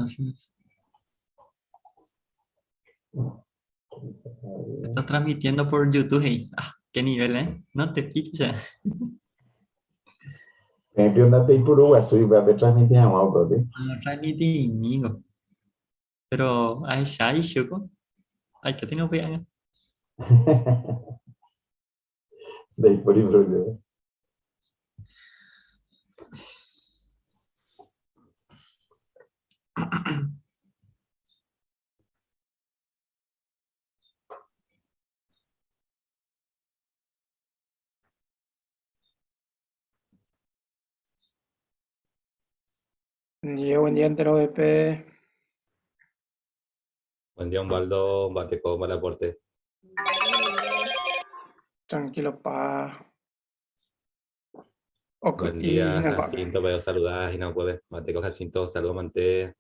Así es. Está transmitiendo por YouTube, hey. Ah, qué nivel, eh. No te piches. Peẽ pio ndapeipuru guasúi upéva petransmiti hag̃ua upépe. No transmitimíngo. Pero ahecha ichuko. Aikatu upéi ág̃a. Ndaipóri problema. Buen día, entero BP. Buen día, Osvaldo, Bateco, mal aporte. Tranquilo, pa. Ok, Buen día, Jacinto, veo saludar y no puede. Bateco, Jacinto, saludos, mante.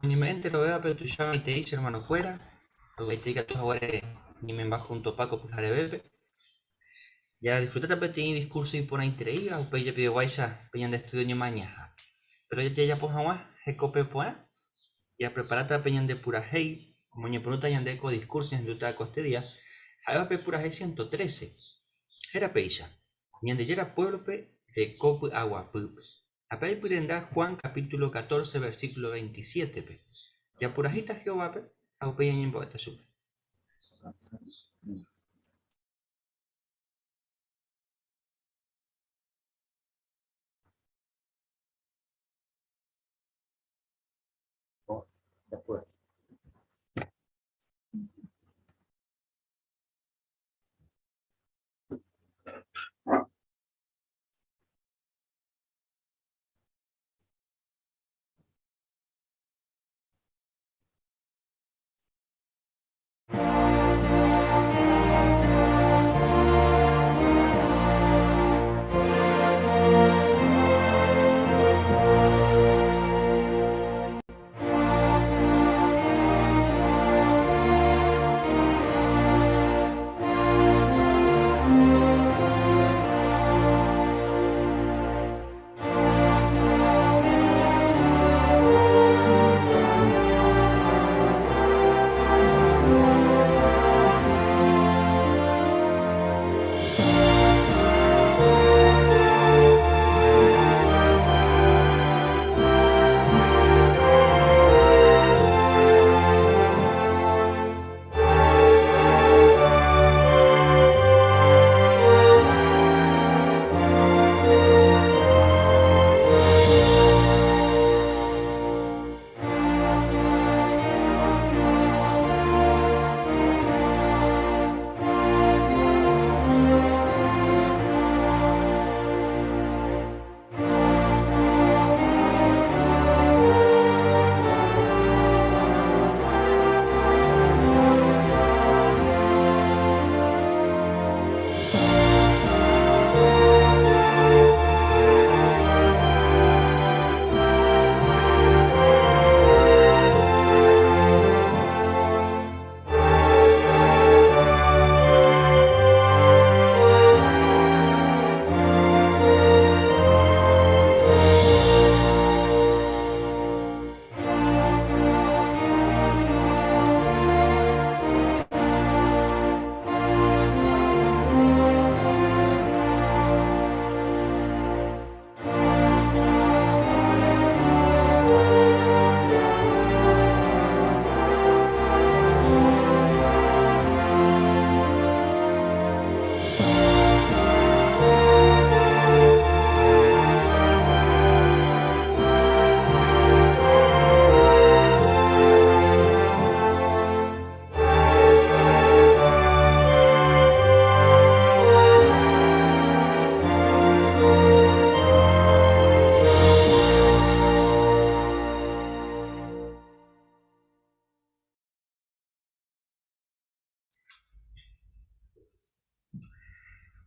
Oñeme'ẽ enterovévape tuicha maitei che hermano-kuéra, rovy'aite ikatu haguére ñememba junto Paco pyharevépe. Jadisfrutáta peteĩ discurso iporãitereíva upéi jepiveguáicha pe ñande estudio ñemañaha. Péro jajapo hag̃ua hekópe porã, japreparáta pe ñande purahéi omoñepyrũta ñande ko discurso ñahendúta ko este día, ha'éva pe purahéi 113. Héra péicha, Ñandejára puévlope reko py'aguapýpe. Ha pe aipyrenda Juan capítulo 14 versículo 27-pe. Japurahéita Jehovápe ha upéi ñañembo'éta chupe.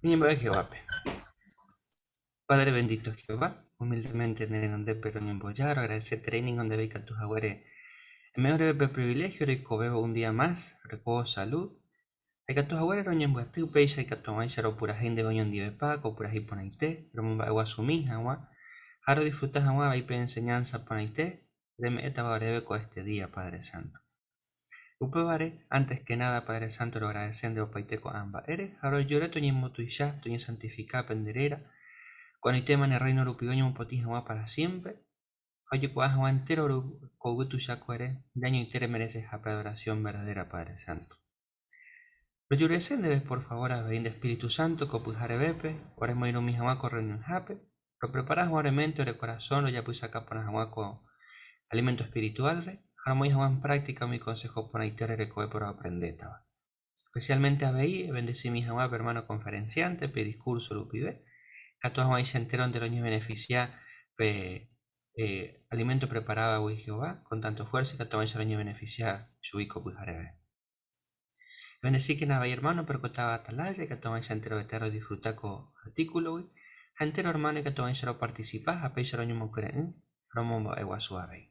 Ñañembo'e Jehovápe. Padre bendito Jehová, humildemente ne renondépe roñemboja, roagradeseterei ningo ndéve ikatu haguére eme'ẽ oréve pe privilegio roikovévo un día más, rorekóvo salud, ha ikatu haguére roñembyaty upéicha ikatu hag̃uáicha ropurahéi ndéve oñondivepa ko purahéi porãite, romomba'eguasumi hag̃ua ha rodisfruta hag̃ua avei pe enseñanza porãite reme'ẽtava oréve ko este día, Padre Santo. Upévare, antes que nada, Padre Santo, roagradece nde opaite ko'ã mba'ére ha rojerure toñembotuicha, toñesantifika pende réra, ko'ẽrõitéma ne Reino rupive oñemopotĩ hag̃ua para siempre, ha ojekuaa hag̃ua entéro ko yvy tuichakuére nde añoite remereceha pe adoración verdadera, Padre Santo. Rojerurese ndéve por favor avei nde Espíritu Santo ko pyharevépe, oremoirũmi hag̃ua ko reunionhápe, roprepara hag̃ua ore mente, ore corazón rojapysaka porã hag̃ua ko alimento espiritual-re ha romoĩ hag̃ua en práctica umi consejo porãite ore rekovépe roaprendétava. Especialmente avei, ebendecimi hag̃ua pe hermano conferenciante pe idiscurso rupive, katu hag̃uáicha entéronte roñebeneficia pe alimento preparávagui Jehová con tanto esfuerzo ikatu hag̃uáicha roñebeneficia chugui ko pyhareve. Ebendecíkena avei hermano pe orekotava atalaya ikatu hag̃uáicha enterovete rodisfruta ko artículogui ha entéro hermano ikatu hag̃uáicha roparticipa ha péicha roñomokyre'ỹ ha romomba'eguasu avei.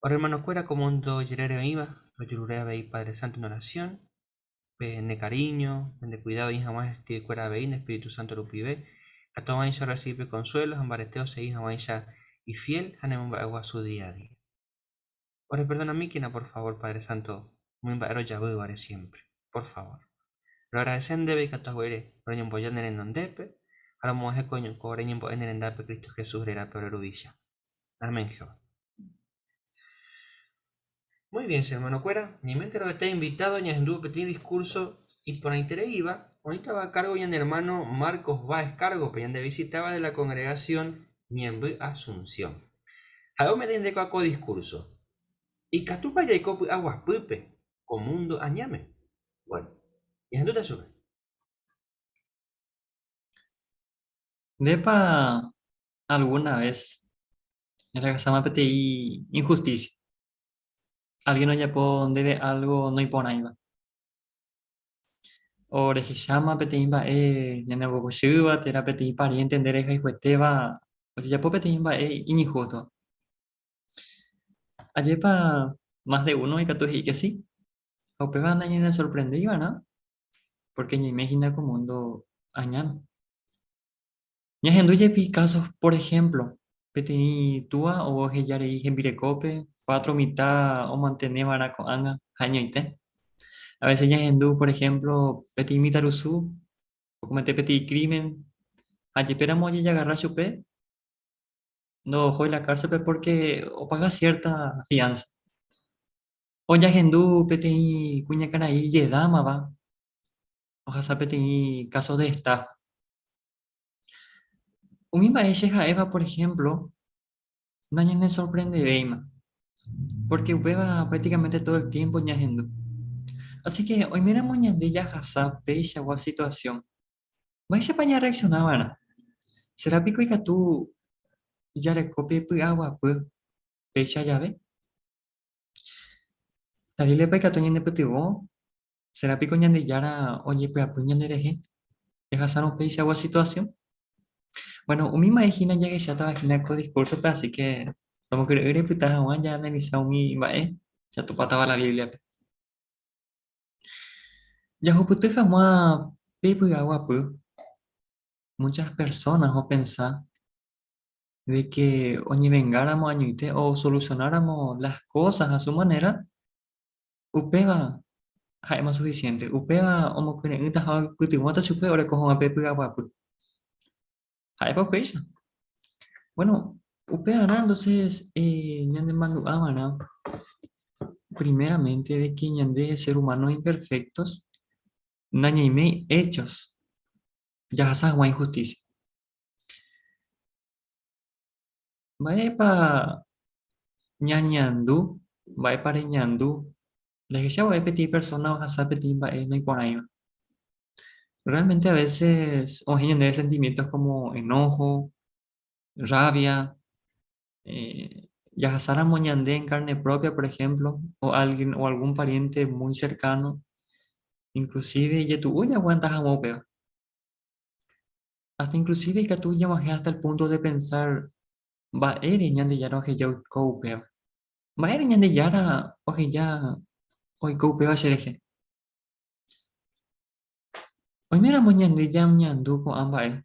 Ore hermanokuéra ko mundo jerére oĩva, rojerure avei Padre Santo en oración, pe ne cariño, pende cuidado oĩ hag̃ua hestivekuéra avei nde Espíritu Santo rupive, katu hag̃uáicha orrecibi pe consuelo ha mbarete osegi hag̃uáicha ifiel ha nemomba'eguasu día a día. Oreperdonamíkena por favor Padre Santo umi mba'e rojavývare siempre. Por favor. Roagradece ndéve ikatu haguére roñemboja ne renondépe ha romog̃uahẽ ko ore ñembo'e ne rendápe Cristo Jesús rérape ore Ruvicha. Amén Jehová. Muy bien, che hermano-kuéra, ñaiménte roheta invitado ñahendúvo peteĩ discurso iporãitereíva oĩtava a cargo ñane hermano Marcos Báez cargo-pe ñande visitáva de la congregación Ñemby Asunción. Ha'e ome'ẽ ndéko ko discurso. Ikatúpa jaiko py'aguapýpe ko mundo añáme? Bueno, ñahendúta chupe. Ndépa alguna vez rehasáma peteĩ injusticia? Alguien ojapo ndéve algo noiporãiva. O rehecháma peteĩ mba'e ñanembopochýva térã peteĩ pariénte nde rehayhuetéva ojejapo peteĩ mba'e iñinhústova. Ajépa más de uno ikatu he'i ke si, ha upéva nañanesorprendéivarã pórke ñaime hína ko múndo añáme. Ñahendu jepi káso, por ehémplo, peteĩ túa oheja rei hembirekópe cuatro mitã omantene va'erã ko'ág̃a ha'eñoite. A veces ñahendu, por ehémplo, peteĩ mitãrusu okomete peteĩ krímen ha jepéramo ojejagarra chupe, ndohói la kárselpe pórke opaga siérta fiánsa. O ñahendu peteĩ kuñakarai ijedámava ohasa peteĩ káso de estáfa. Umi mba'e che ha'éva, por ehémplo, nañanesorprendevéima, pórke upéva prácticamente todo el tiempo ñahendu. Así que oiméramo ñande jahasa peichagua situasión, mba'éichapa ñarreacciona va'erã? Sera piko ikatu jareko pe py'aguapy péicha jave? La Bíbliapa ikatu ñanepytyvõ Será piko Ñandejára ojepy'apy ñanderehe jahasárõ upeichagua situasión? Bueno, umi mba'e hína jahechátava hína ko diskúrsope, así ke romokyre'ỹ repyta hag̃ua jaanalisa umi mba'e jatopátava la Bíbliape. Jahupyty hag̃ua pe py'aguapy, muchas personas opensa de que oñevengáramo añoite o osolusionáramo las cosas a su manera, Upéva ha'éma suficiente. Upéva omokyre'ỹta ha oipytyvõta chupe oreko hag̃ua pe py'aguapy. Ha'épa upéicha? Bueno, upearã entonces eh, ñanemandu'a va'erã primeramente de que ñande ser humanos imperfectos nañaiméi hechos jahasa hag̃ua injusticia. Mba'épa ñañandu, mba'épa reñandu rehecha vove peteĩ persóna ohasa peteĩ mba'e noiporãiva? Realmente a veces oĩ ñandéve sentimientos como enojo, rabia, jahasáramo ñande en carne propia, por ejemplo, o alguien o algún pariente muy cercano, inclusive ijetu'u jaguanta hag̃ua upéva. Hasta inclusive ikatu ñag̃uahẽ hasta el punto de pensar mba'ére Ñandejára oheja oiko upéva. Mba'ére Ñandejára oheja oiko upéva cherehe. Oiméramo ñande ñañandu ko'ã mba'e,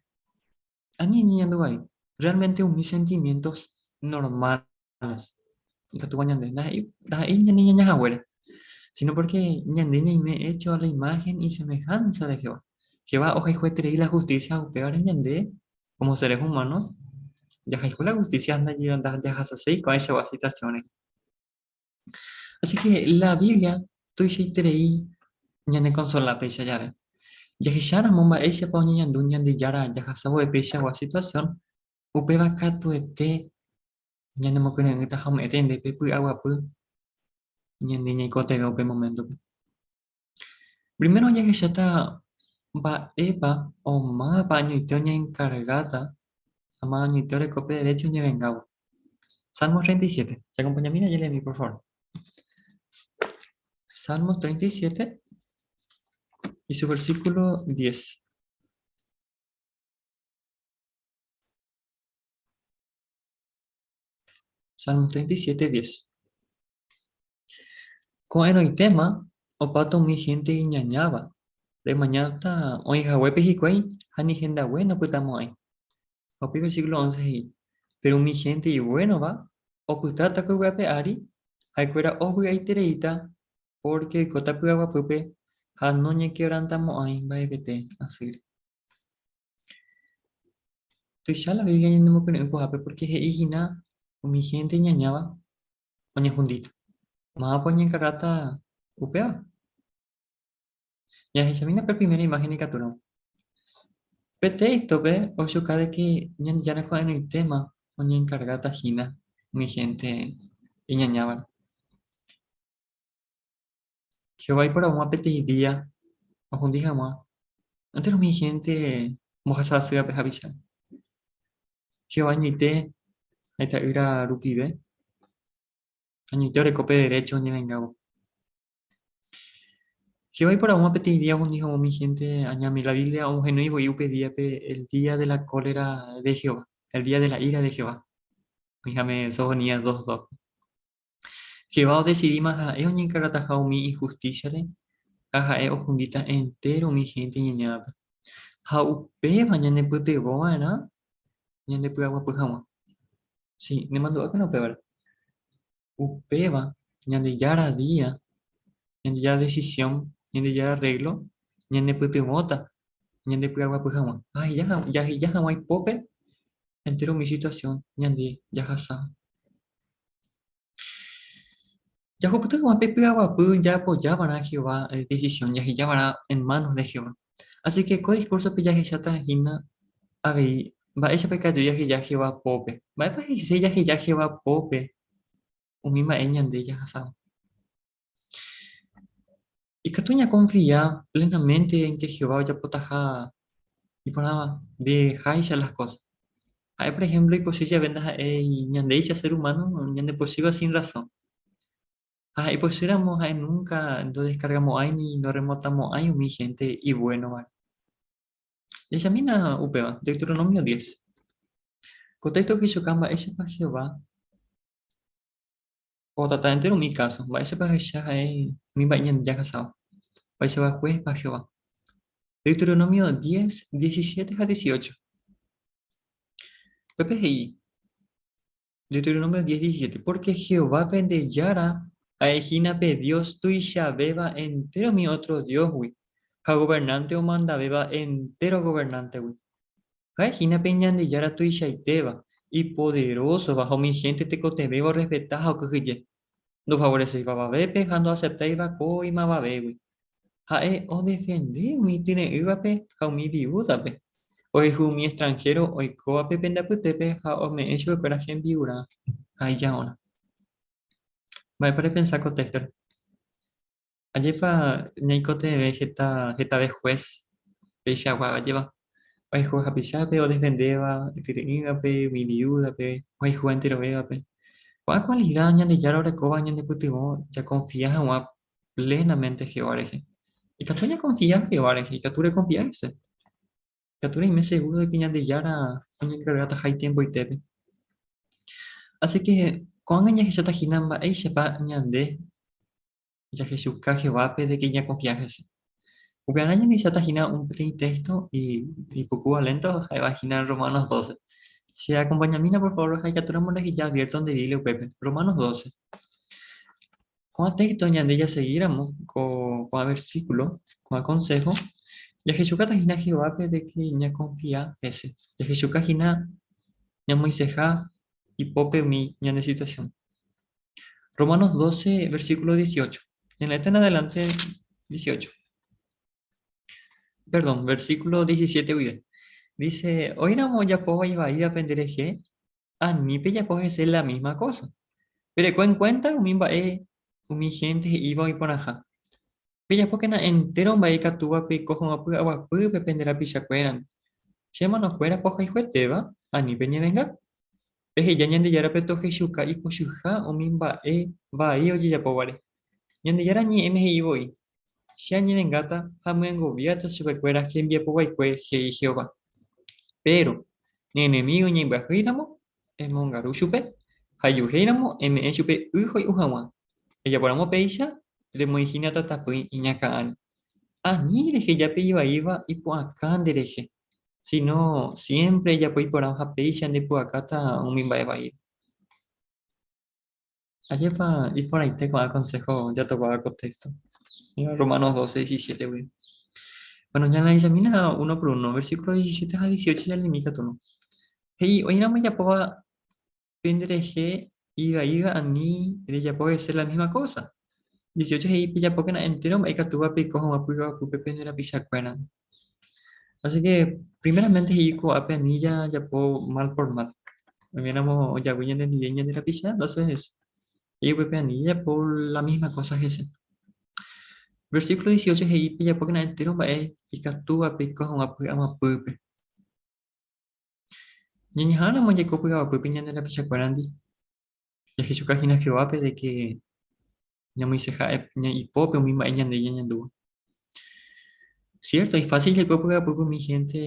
ani ñañandu vai. Realmente umi sentimientos normales ikatúva ñande, ndaha'éi ñane ñaña haguére, sino porque ñande ñaime hecho a la imagen y semejanza de Jehová. Jehová ohayhueterei la justicia ha upévare ñande, como seres humanos, jahayhu la justicia ndajahasaséi ko'ãichagua situación rehe. Así que la Biblia tuichaiterei ñanekonsola péicha jave. Jahecháramo mba'éichapa oñeñandu Ñandejára jahasa vove peichagua situasión, upéva katuete ñanemokyre'ỹta ha ome'ẽta ñandéve py'aguapy ñande ñaikotevẽ upe moméntope. Primero jahecháta mba'épa o mávapa añoite oñenkargáta ha máva añoite oreko pe derécho oñevengávo. Salmos 37. Che acompañamína y léemi, por favor. Salmos 37 y su versículo 10. Salmos 37, 10. Ko'ẽrõitéma opáta umi hénte iñañáva, remañáta oĩ haguépe hikuái ha ni hendague nopytamo'ãi. Ha upe versíkulo once he'i, Péro umi hénte ivuénova opytáta ko yvy ape ári, ha'ekuéra ovy'aitereíta pórke oikóta py'aguapýpe ha noñekevrantamo'ãi mba'evete asýre. Tuicha la Biblia ñanemokyre'ỹ ko'ápe pórke he'i hína umi hénte iñañáva oñehundíta. Mávapa oñenkargáta upéva? Jahechamína pe primera imagen ikatúrõ. Pe téxtope ohechuka de ke Ñandejára ko'ẽrõitéma oñenkargáta hína umi hénte iñañávare. Jehová iporãvoma peteĩ día ohundi hag̃ua entéro umi hénte ombohasa asývape hapicha. Jehová añoite ha ita'ýra rupive añoite oreko pe derécho oñevengávo. Jehová iporãvoma peteĩ día ohundi hag̃ua umi hénte añáme. La Biblia omohenói voi upe díape el día de la cólera de Jehová, el día de la ira de Jehová. Oĩháme Sofonías 2:2. Jehová odesidíma ha'e oñenkargataha umi inhustísiare ha ha'e ohundíta entéro umi hénte iñañávape. Ha upéva ñanepytyvõ va'erã ñandepy'aguapy hag̃ua. Si, nemandu'ákena upévare. Upéva Ñandejára día, Ñandejára desisión, Ñandejára arréglo ñanepytyvõta ñandepy'aguapy hag̃ua. Ha jaheja hag̃ua ipópe entéro umi situasión ñande jahasáva. Jahupyty hag̃ua pe py'aguapy jaapoja va'erã Jehová decisión, jaheja va'erã en manos de Jehová. Así que ko discurso-pe jahecháta hína avei mba'éichapa ikatu jaheja Jehová pópe. Mba'épa he'ise jaheja Jehová pópe umi mba'e ñande jahasáva? Ikatu ñakonfia plenamente en que Jehová ojapotaha iporãva ndeháicha las cosas. Ha'e, por ejemplo, ipochy jave ndaha'éi ñandéicha ser humano ñandepochýva sin razón. Ha ipochýramo ha'e nunca ndodeskargamo'ãi ni norremotamo'ãi umi hénte ibuénovare. Jahechamína upéva, Deuteronomio 10. Ko téxto ohechuka mba'éichapa Jehová Otata entéro umi káso, mba'éichapa ahecha ha'e umi mba'e ñande jahasáva? Mba'éichapa juez-pa Jehová? Deuteronomio 10, 17 ha 18. Upépe he'i, Deuteronomio 10, 17, Pórke Jehová pende Jára ha'e hína pe Dios tuichavéva entéro umi ótro diósgui, ha governánte omandavéva entéro governántegui. Ha'e hína pe Ñandejára tuichaitéva, ipoderósova ha umi hénte tekotevẽva orrespeta ha okyhyje. Ndofavoreséiva avavépe ha ndoaseptáiva ko imavavégui. Ha'e odefende umi tyre'ỹvape ha umi viúdape, ohehu umi extranhéro oikóvape pende apytépe ha ome'ẽ chupekuéra hembi'urã ha ijaorã. Mba'épa repensa ko téxtore? Ajépa ñaikotevẽ heta hetave juez peichagua ajépa ohayhu hapichápe, odefendéva ityre'ỹvape, umi viúdape, ohayhúva enterovévape. Ko'ã kualida Ñandejára orekóva ñanepytyvõ jakonfia hag̃ua plénamente Jehová rehe. Ikatu ñakonfia Jehová rehe, ikatu rekonfia hese. Ikatu reime seguro de que Ñandejára oñenkargataha itiempoitépe. Así que ko'ág̃a jahecháta hína mba'éichapa ñande jahechuka Jehovápe de que ñakonfia hese. Upearã ñandeicháta hína un peteĩ texto ipukúva lénto ha'éva hína Romanos 12. Che acompañamína por favor ha ikatúramo reheja abierto nde Biblia upépe. Romanos 12. Ko'ã texto ñande jasegíramo ko'ã versículo, ko'ã consejo, jahechukáta hína Jehovápe de que ñakonfia hese. Jahechuka hína ñamoĩseha ipópe umi ñane situación. Romanos 12, versículo 18. En la en adelante, 18. Perdón, versículo 17 guive. Dice, oĩramo ojapóva ivaíva penderehe, ani pejapo hese la misma cosa. Pereko en cuenta umi mba'e umi hénte he'íva oĩ porãha. Pejapókena entéro mba'e ikatúva peiko hag̃ua py'aguapýpe pende rapichakuérandi. Che hermanokuéra pohayhuetéva, ani peñevenga. Peheja Ñandejárape tohechuka ipochyha umi mba'e vai ojejapóvare. Ñandejára ñe'ẽme he'i voi, Che añevengáta ha amyengoviáta chupekuéra hembiapo vaikue, he'i Jehová. Péro, ne enemígo iñembyahýiramo, emongaru chupe, ha ijuhéiramo, eme'ẽ chupe y hoy'u hag̃ua. Ejapóramo péicha, remoĩ hína tatapỹi iñakã ári. Ani reheja pe ivaíva ipu'aka nderehe. Síno siémpre ejapo iporãva ha péicha ndepu'akáta umi mba'e vaíre. Ajépa iporãite ko'ã konsého jatopáva ko téxto. Romanos 12, 17 gui. Bueno, ñaanalisamína uno por uno. Versículo 17 ha 18 jaleemi katu no. He'i, oĩramo ejapóva penderehe ivaíva ani rejapo hese la misma cosa. 18 he'i pejapókena entéro mba'e ikatúva peiko hag̃ua py'aguapýpe pende rapichakuéra. Así que, primeramente he'i ko'ápe ani jajapo mal por mal. Oiméramo ojavy ñanendive ñande rapicha, entonces he'i upépe ani jajapo la misma cosa hese. Versículo 18 he'i pejapókena entéro mba'e ikatúva peiko hag̃ua py'aguapýpe. Ñañeha'ãramo jaiko py'aguapýpe ñande rapichakuérandi, jahechuka hína Jehovápe de ke ñamoĩseha ipópe umi mba'e ñande ñañandúva. Cierto, ifásil jaiko py'aguapýpe umi hénte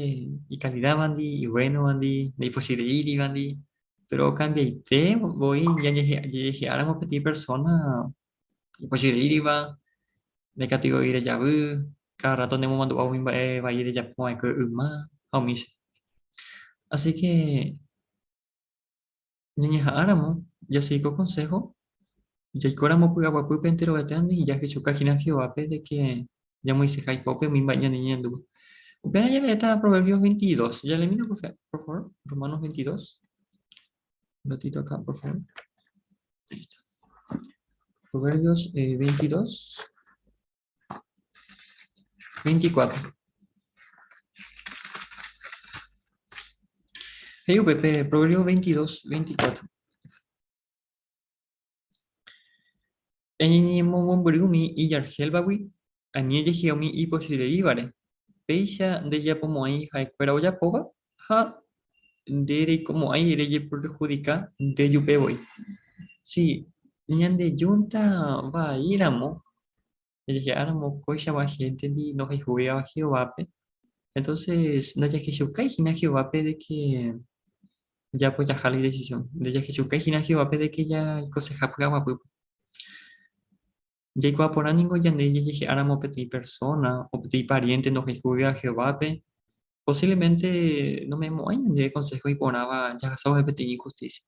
ikalidávandi, ivuénovandi, ndaipochyreírivandi, péro okambiaite voi jajehe'áramo peteĩ persóna ipochyreíriva, ndaikatúi voi rejavy, káda rráto nemomandu'a umi mba'e vai rejapo va'ekue yma ha umícha. Así ke ñañeha'ãramo jasegi ko konsého, jaikóramo py'aguapýpe enterovetéandi jahechuka hína Jehovápe de ke ñamoĩseha ipópe umi mba'e ñane ñe'ẽndúva. Upéva jaleéta Proverbios 22. Jaleemína por favor, Romanos 22. Un ratito acá, por favor. Ahí está. Proverbios 22. 24. He'i upépe Proverbios 22, 24. Eñeñemomombyry umi ijarhélvagui, ani ejehe'a umi ipochyreívare, péicha ndejapomo'ãi ha'ekuéra ojapóva ha ndereikomo'ãi rejeperhudika ndejupe voi. Si, ñandejúnta vaíramo, jajehe'áramo kóichagua héntendi ndohayhúiva Jehovápe, entonces ndajahechaukai hína Jehovápe de ke Japojaha la idecisión. Ndajahechaukai hína Jehovápe de ke jaikoseha py'aguapýpe. Jaikuaa porã ningo ñande jajehe'áramo peteĩ persóna o peteĩ pariénte ndohayhúiva Jehovápe, posívlemente nome'ẽmo'ãi ñandéve konsého iporãva jahasávo peteĩ inhustísia.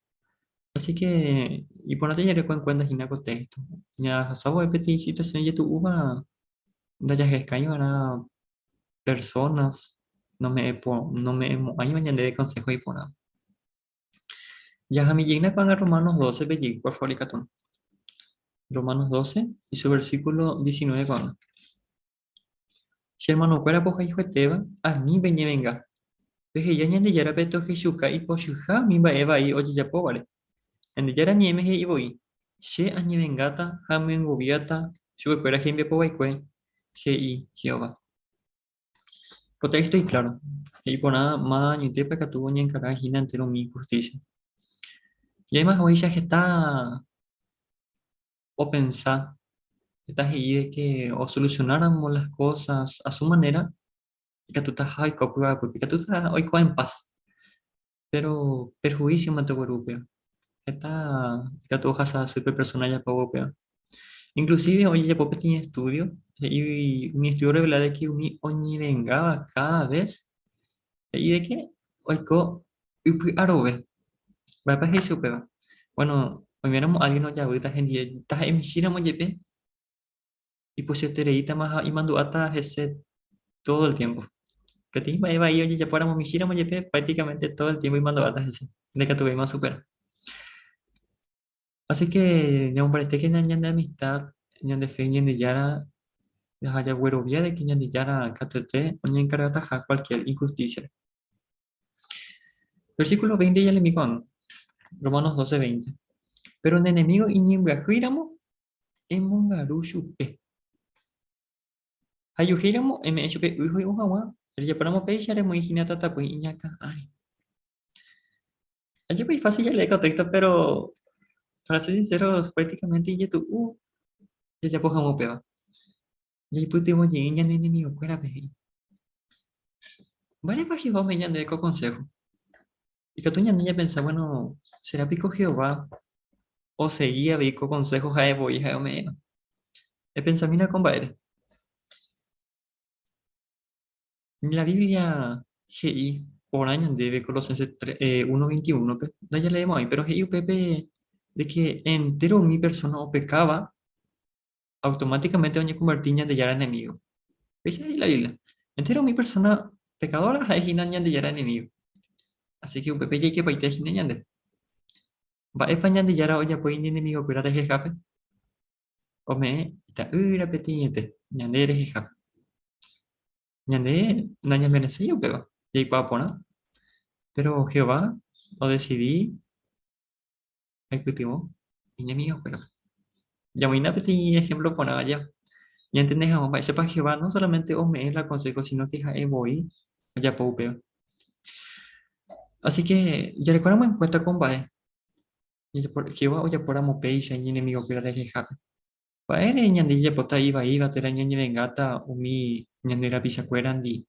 Así ke iporãta jareko enkuénta hína ko téxto. Jahasávo peteĩ situasión ijetu'úva ndajahekái va'erã personas nome'ẽmo'ãiva ñandéve consejo iporãva. Jahami jeýna ko'ág̃a Romanos 12-pe jey, por favor ikatu. Romanos 12 y su versículo 19 ko'ág̃a. Che hermanokuéra pohayhuetéva, ani peñevenga. Peheja Ñandejárape tohechuka ipochyha umi mba'e vai ojejapóvare. Ñandejára ñe'ẽme he'i voi, Che añevengáta ha amyengoviáta chupekuéra hembiapo vaikue, he'i Jehová. Ko texto ikláro, he'i porã máva añoitépa ikatu oñenkarga hína entéro umi inhustísia. Jaima haguéicha heta opensa, heta he'i de ke osolusionáramo las kósas a su manéra, Ikatutaha oiko py'aguapýpe, ikatutaha oiko en paz. Pero perjuicio mante ogueru upéva. Heta ikatu ohasa asy pe persona ojapóva upéva. Inclusive ojejapo peteĩ estudio, he'i umi estudio revela de que umi oñevengáva cada vez, he'i de que oiko ypy'arove. Mba'épa he'ise upéva? Bueno, oiméramo alguien ojavýta hendive, taha'e michĩramo jepe, ipochyetereítama ha imandu'áta hese todo el tiempo. Peteĩ mba'e vai ojejapóramo michĩramo jepe, prácticamente todo el tiempo imandu'áta hese, ndaikatuvéima osupera. Así que ñamombaretékena ñane amistad, ñande fe Ñandejára ha jaguerovia de que Ñandejára katuete oñenkargataha cualquier injusticia. Versículo 20 ya le con Romanos 12, 20. Pero ne enemigo iñembyahýiramo, emongaru chupe. Ha ijuhéiramo, eme'ẽ chupe y hoy'u hag̃ua, rejapóramo péicha remoĩ hína tatapỹi iñakã ári. Ajépa ifásil jalee ko téxto, péro para ser sinceros, prácticamente ijetu'u jajapo hag̃ua upéva. Jaipytyvõ jey ñane enemigokuérape he'i. Mba'érepa Jehová ome'ẽ ñandéve ko konsého? Ikatu ñande ñapensa, bueno, sera piko Jehová osegi avei ko konsého ha'e voi ha'e ome'ẽva? Epensamína ko mba'ére. La Biblia he'i porã ñandéve Colosenses 1:21-pe, ndajaleemo'ãi, péro he'i upépe de ke entéro umi persóna opekáva automáticamente oñekonverti Ñandejára enemigo. Péicha he'i la Biblia. Entéro umi persóna pekadóra ha'e hína Ñandejára enemigo. Así ke upépe jaikepaite hína ñande. Mba'épa Ñandejára ojapo iñenemigokuéra rehehápe? Ome'ẽ ita'ýra peteĩete ñande rehehápe. Ñande nañamereséi upéva, jaikuaa porã. Péro Jehová odesidi aipytyvõ iñamigokuérape. Jamoĩna peteĩ ehémplo porã aja, ñantende hag̃ua mba'éichapa Jehová no solamente ome'ẽ la konsého síno ke ha'e voi ojapo upéva. Así ke jarekóramo enkuénta ko mba'e, Jehová ojapóramo péicha iñenemigokuéra rehehápe, mba'ére ñande jajapóta ivaíva térã ñañevengáta umi ñande rapichakuérandi,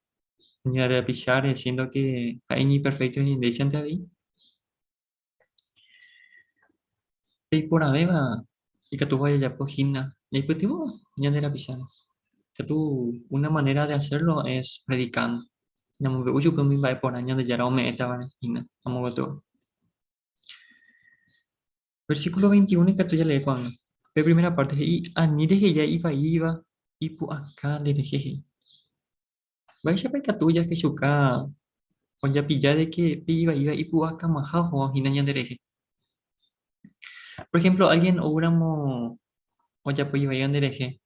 ñande rapicháre, siéndo ke ha'e iñimperfékto ñandéichante avei? Pe iporãvéva ikatúva jajapo hína ñaipytyvõ ñande rapicháre. Katu una manera de hacerlo es predicando. Ñamombe'u chupe umi mba'e porã Ñandejára ome'ẽtavare hína amo gotyo. Versículo 21 ikatu jalee ko'ág̃a. Pe primera parte he'i, Ani reheja ivaíva ipu'aka nderehe he'i. Mba'éichapa ikatu jahechuka ojapilla de ke pe ivaíva ipu'akamaha ohóva hína ñanderehe? Por ejemplo, alguien oúramo ojapo ivaíva nderehe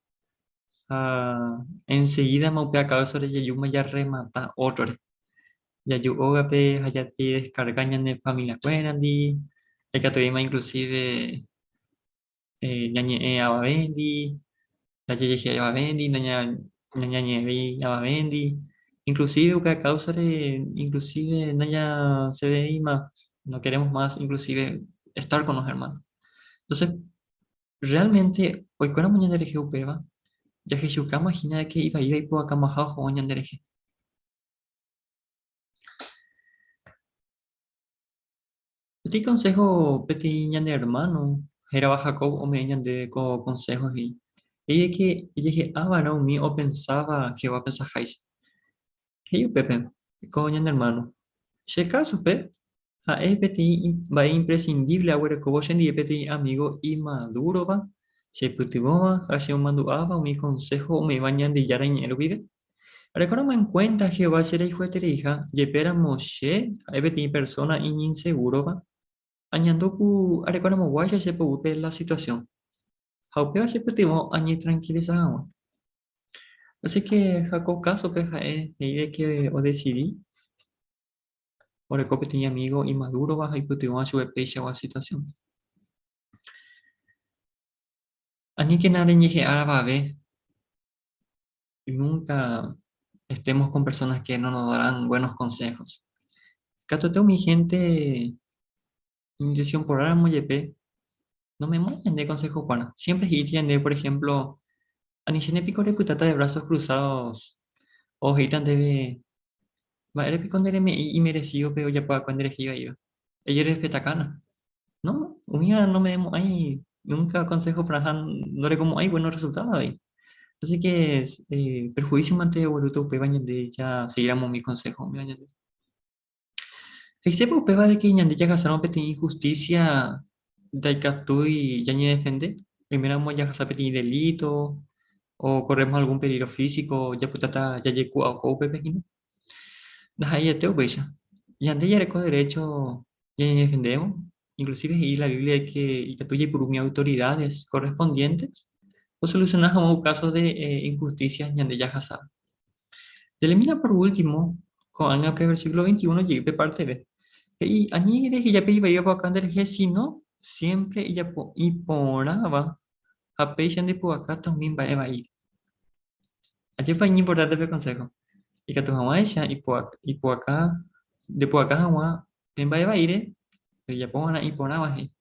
ha enseguídama upe akáusare jajúma jarremata ótrore. Jaju ógape ha jadeskarga ñane familiakuérandi, ikatuvéima inclusive ñañe'ẽ avavéndi, ndajajehe'ái avavéndi, nañañe'ẽvéi avavéndi, inclusive upéva káusare inclusive nañasẽvéima, no queremos más inclusive estar con los hermanos. Entonces, realmente oikóramo ñanderehe upéva, jahechaukáma hína de que ivaíva ipu'akamaha ohóvo ñanderehe. Peteĩ konsého peteĩ ñane ermáno hérava Jacob ome'ẽ ñandéve ko konsého he'i, He'i de ke ejehe'a va'erã umi opensáva Jehová opensaháicha. He'i upépe ko ñane ermáno, Che kásope, ha'e peteĩ mba'e imprescindible aguerekóvo chendive peteĩ amígo imadúrova, chepytyvõva ha chemomandu'áva umi konsého ome'ẽva Ñandejára Iñe'ẽ rupive. Arekóramo enkuénta Jehová cherayhuetereiha, jepéramo che ha'e peteĩ persóna iñinsegúrova, añandu ku arekoramoguáicha che poguýpe la situasión. Ha upéva chepytyvõ añetrankilisa hag̃ua. Así ke Jacob kásope ha'e he'i de ke odesidi oreko peteĩ amígo imadúrova ha oipytyvõva chupe peichagua situasión. Aníkena reñehe'a avave Nunca estemos con personas que no nos darán buenos consejos. Katuete umi hénte iñintensión porãramo jepe, nomemo'ãi ñande consejo porã. Siempre he'íta ñandéve, por ejemplo, Anichéne piko repytáta de brazos cruzados. O he'íta ndéve, Mba'ére piko nde reme'ẽ imeresídope ojapo va'ekue nderehe ivaíva? Ejerrespetakána. No, umíva nome'ẽmo'ãi núnka konsého porã ha ndorekomo'ãi buenos resultados avei. Así que perjuicio mante oguerúta upéva ñande jasegíramo umi konsého umíva ñande. He'isépa upéva de que ñande jahasáramo peteĩ injusticia ndaikatúi ñañedefende? Oiméramo jahasa peteĩ delito o corremos algún peligro físico japytáta jajeku'ako upépe hína. Ndaha'eiete upéicha. Ñande jareko derecho ñañedefendévo, inclusive he'i la Biblia de que ikatu jaipuru umi autoridades correspondientes osoluciona hag̃ua caso de injusticia ñande jahasáva. Termina por último, ko'ág̃a pe versículo 21 jey pe parte B. He'i, Ani reheja pe ivaíva pu'aka nderehe, sino siempre ejapo iporãva ha péicha nde pu'akáta umi mba'e vaíre. Ajépa iñimportánte pe consejo? Ikatu hag̃uáicha ipu'aka, nde pu'aka hag̃ua pe mba'e vaíre, rejapo va'erã iporãva he'i.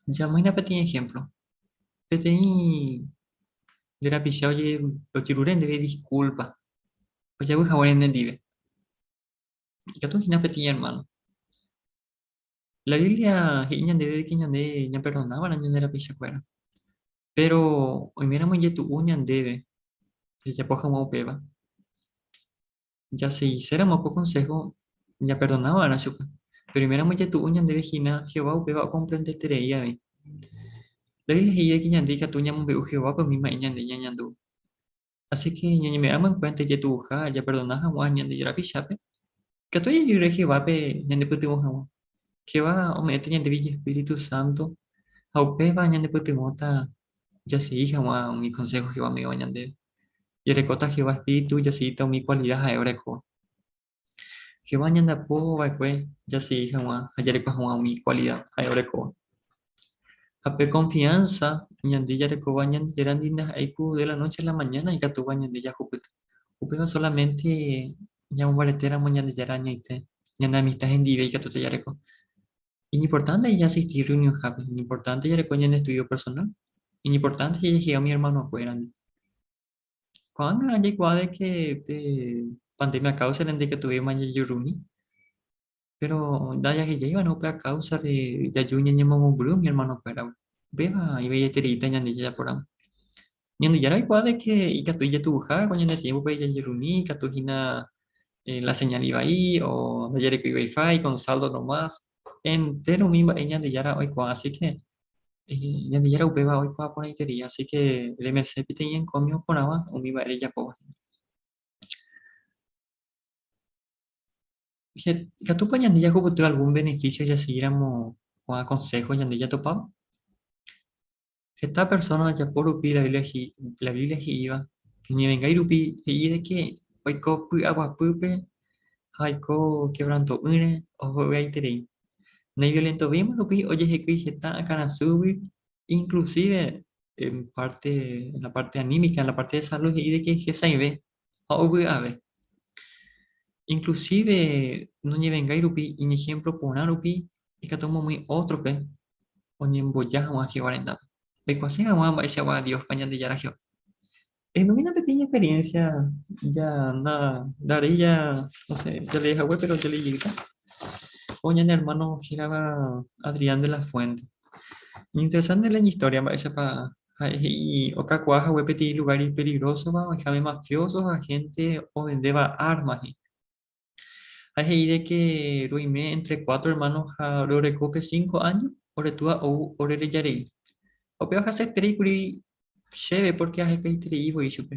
Jamoĩna peteĩ ejemplo. Peteĩ nde rapicha ojerure ndéve disculpa ojavy haguére nendive. Ikatu hína peteĩ hermano. La Biblia he'i ñandéve de que ñande ñaperdona va'erã ñande rapichakuéra. Péro oiméramo ijetu'u ñandéve jajapo hag̃ua upéva, Jasegiséramo ko konsého, ñaperdona va'erã chupe. Péro oiméramo ijetu'u ñandéve hína, Jehová upéva okomprendeterei avei. La Biblia he'i avei ñande ikatu ñamombe'u Jehovápe umi mba'e ñande ñañandu. Así ke ñañeme'ẽramo enkuénta ijetu'uha japerdona hag̃ua Ñandejára rapichápe, ikatu jajerure Jehovápe ñanepytyvõ hag̃ua. Jehová ome'ẽta ñandéve ijespíritu sánto ha upéva ñanepytyvõta jasegi hag̃ua umi konsého Jehová ome'ẽva ñandéve. Jarekóta Jehová espíritu jasegíta umi kualida ha'e orekóva. Jehová ñandeapo va'ekue jasegi hag̃ua ha jareko hag̃ua umi kualida ha'e orekóva. Ha pe konfiánsa ñande jarekóva Ñandejárandi ndaha'éi ku de la noche a la mañana ikatúva ñande jahupyty. Upéva solamente ñamombaretéramo Ñandejára añoite, ñane amista hendive ikatúta jareko. Iñimportánte jaasisti rreunionhápe, iñimportánte jareko ñane estúdio personál, iñimportánte jajehea umi ermanokuérandi. Ko'ág̃a jaikuaa de ke pe pandémia káusare ndaikatuvéima jajurumi, péro ndajahejáiva'erã upéva káusare jaju ñañemomombyry umi ermanokuéragui. Upéva ivaietereíta ñande jajapóramo. Ñandejára oikuaa de ke ikatu ijetu'uha ko ñane tiémpope jajerumi, ikatu hína la señal ivai o ndajarekói wifi con saldo nomás, entéro umi mba'e Ñandejára oikuaa, así ke Ñandejára upéva oikuaa porãiterei, así ke remerese peteĩ encomio porãva umi mba'e rejapóva hína. Ikatúpa ñande jahupyty algún beneficio jasegíramo ko'ã consejo ñande jatopáva? Heta persóna ojapo rupi la Biblia he'íva, noñevengái rupi he'i de ke oiko py'aguapýpe ha oiko kevranto'ỹre ohovy'aiterei. Naiviolentovéima rupi ojehekýi heta akãrasýgui, inclusive en parte, en la parte anímica, en la parte de salud he'i de ke hesãive ha ovy'ave. Inclusive noñevengái rupi iñehémplo porã rupi ikatu omomýi ótrope oñemboja hag̃ua Jehová rendápe. Oikuaase hag̃ua mba'eichagua Diospa Ñandejára Jehová. Ehendumína peteĩ experiencia ja na ndaréi ja, no sé, jalee hague, pero jalee jeýta. Ko ñane hermano hérava Adrián de la Fuente. Iñinteresante la iñhistoria mba'éichapa ha'e he'i okakuaa hague peteĩ lugar ipeligrósova oĩháme mafioso ha hénte ovendéva árma he'i. Ha he'i de ke roime entre cuatro hermano ha rorekópe cinco áño, ore túa ou ore rejarei. Ha upéva haseterei kuri chéve pórke ahekaiterei voi chupe.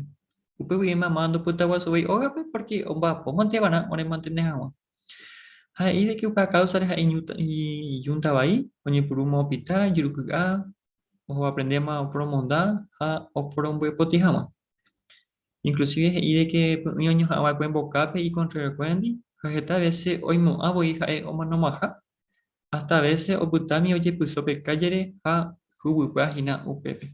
Upe guive mama ndopytaguasuvéi ógape pórke omba'apómante va'erã oremantene hag̃ua. Ha he'i de ke upe káusare ha'e ijúnta vai, oñepyrũma opita, ijuruky'a, oaprendéma oporomonda ha oporombyepoti hag̃ua. Inclusive he'i de ke py'ỹi oñoha'ã va'ekue mbokápe ikontrariokuérandi ha heta vése oimo'ã voi ha'e omanomaha, hasta vése opytámi ojepyso pe kállere ha huguypa hína upépe.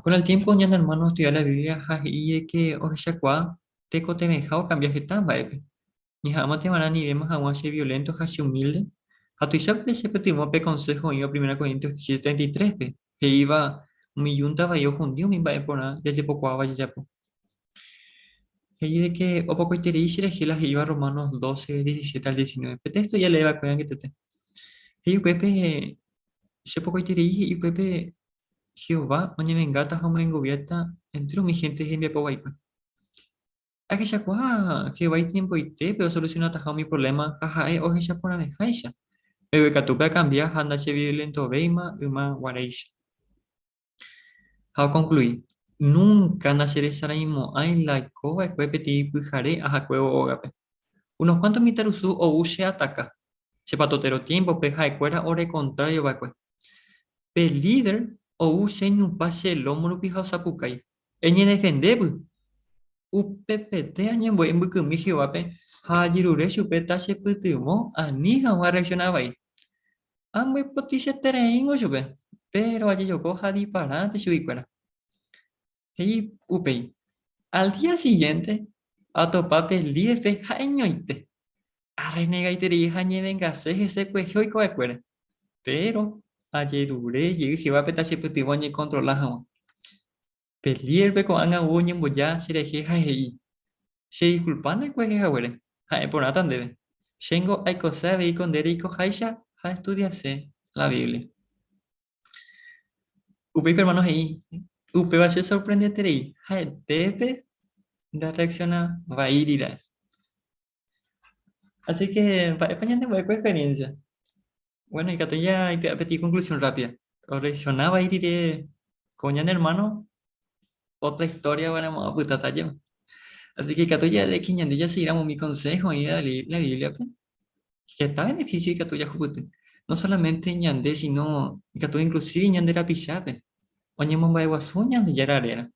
Con el tiempo ñane hermano ostudia la Biblia ha he'i de ke ohechakuaa tekotevẽha okambia heta mba'épe. Ñeha'ãmante va'erã anivéma hag̃ua che violento ha che humilde, ha tuicha pe chepytyvõ pe consejo oĩva Primera Corintios 15:33-pe, he'íva. Umi júnta vai ohundi umi mba'e porã jajepokuaáva jajapo. He'i de ke opokoiterei cherehe la he'íva Romanos 12, 17 al 19. Pe téxto jalee va'ekue angetete. He'i upépe, Chepokoiterei he'i upépe Jehová oñevengáta ha omyengoviáta entéro umi hénte hembiapo vaikue. Ahechakuaa Jehová itiempoitépe osolusionataha umi provléma ha ha'e ohecha porãveháicha. Mbeguekatúpe akambia ha ndacheviolentovéima yma guaréicha. Ha okonklui, Núnka ndacheresaraimo'ãi la aiko va'ekue peteĩ pyhare ahakuévo ógape. Unos kuánto mitãrusu ou cheataka. Che patotéro tiémpope ha'ekuéra ore kontrário va'ekue. Pe líder ou cheñupa che lómo rupi ha osapukái, Eñedefendépy! Upepete añembo'e mbykymi Jehovápe ha ajerure chupe tachepytyvõ ani hag̃ua arreaksiona vai. Ambyepotĩsetereíngo chupe, péro ajejoko ha adiparánte chuguikuéra. He'i upéi, Al día siguiente, atopa pe líderpe ha'eñoite. Arrenegaiterei ha añevengase hese kuehe oiko va'ekuére. Péro ajerure jey Jehovápe tachepytyvõ añekontrola hag̃ua. Pe líderpe ko'ág̃a ou oñemboja cherehe ha he'i, Chediskulpáne kuehe haguére, ha'e porãta ndéve. Chéngo aikose avei ko nde reikoháicha ha aestudiase la Biblia. Upéi pe ermáno he'i, Upéva chesorprendeterei, ha'etépe ndarreaksiona vaíri ra'e. Así que, mba'épa ñanembo'e ko experiencia? Bueno, ikatu jaipe'a peteĩ conclusión rápida. Orreacciona vai rire ko ñane hermano, otra historia va'erãmo'ã opytáta ajéma. Así que ikatu ja'e que ñande jasegíramo umi consejo oĩva la Bíbliape, heta beneficio ikatu jahupyty. No solamente ñande, sino ikatu inclusive ñande rapichápe oñemomba'eguasu Ñandejára réra.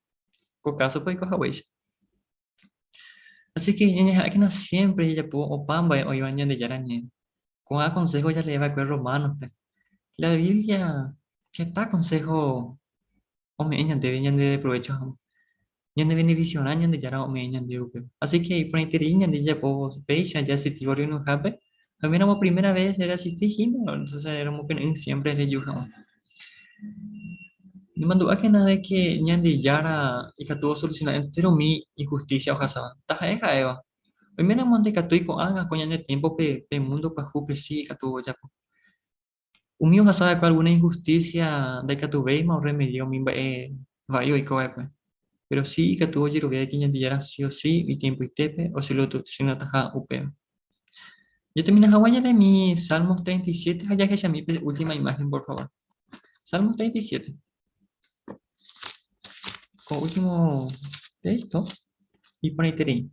Ko kásope oiko haguéicha. Así que ñañeha'ãkena siempre jajapo opa mba'e oĩva Ñandejára Ñe'ẽ. Ko'ã consejo jalee va'ekue Románospe. La Biblia heta consejo ome'ẽ ñandéve ñandedeprovecho hag̃ua. Ñanebenefisiorã Ñandejára ome'ẽ ñandéve upéva. Así que iporãiterei ñande jajapo péicha jaasistívo reunionhápe, ha oiméramo primera vez reasisti hína, entonces romokyre'ỹ siempre reju hag̃ua. Nemandu'ákena de ke Ñandejára ikatu osolusiona entéro umi inhustísia ohasáva, taha'e ha'éva. Oiméramo ndaikatúi ko'ág̃a ko ñane tiémpope pe múndo pyahúpe si ikatu ojapo. Umi ohasa va'ekue algúna inhustísia ndaikatuvéima orremedia umi mba'e vai oiko va'ekue. Péro si ikatu ojerovia de ke Ñandejára si o si itiempoitépe osolusionataha upéva. Jatermina hag̃ua ñanemi Salmos 37 ha jahechami pe última imagen, por favor. Salmos 37. Ko último texto iporãiterei.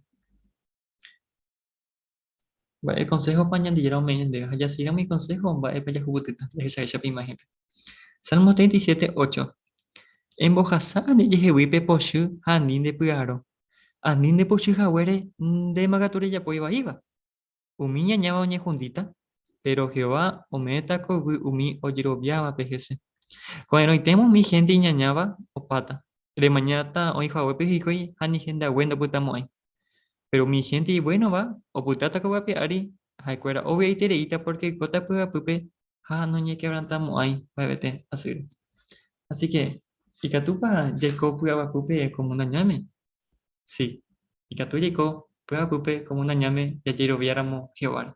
Mba'e konséhopa Ñandejára ome'ẽ ñandéve ha jasegíramo ikonsého mba'épa jahupytýta? Jahechaháicha pe imáhenpe. Salmos 37, 8. Embohasa nde jehegui pe pochy ha ani nde py'aro. Ani nde pochy haguére ndéma katu rejapo ivaíva. Umi ñañáva oñehundíta, péro Jehová ome'ẽta ko yvy umi ojeroviávape hese. Ko'ẽrõitéma umi hénte iñañáva opáta. Remañáta oĩ haguépe hikuái ha ni hendague ndopytamo'ãi. Péro umi hénte ivuénova opytáta ko yvy ári, ha'ekuéra ovy'aitereíta pórke oikóta py'apýpe ha noñekevrantamo'ãi mba'evete asýre. Así ke, ikatúpa jaiko py'aguapýpe ko múndo añáme? Si, ikatu jaiko py'aguapýpe ko múndo añáme jajeroviáramo Jehováre.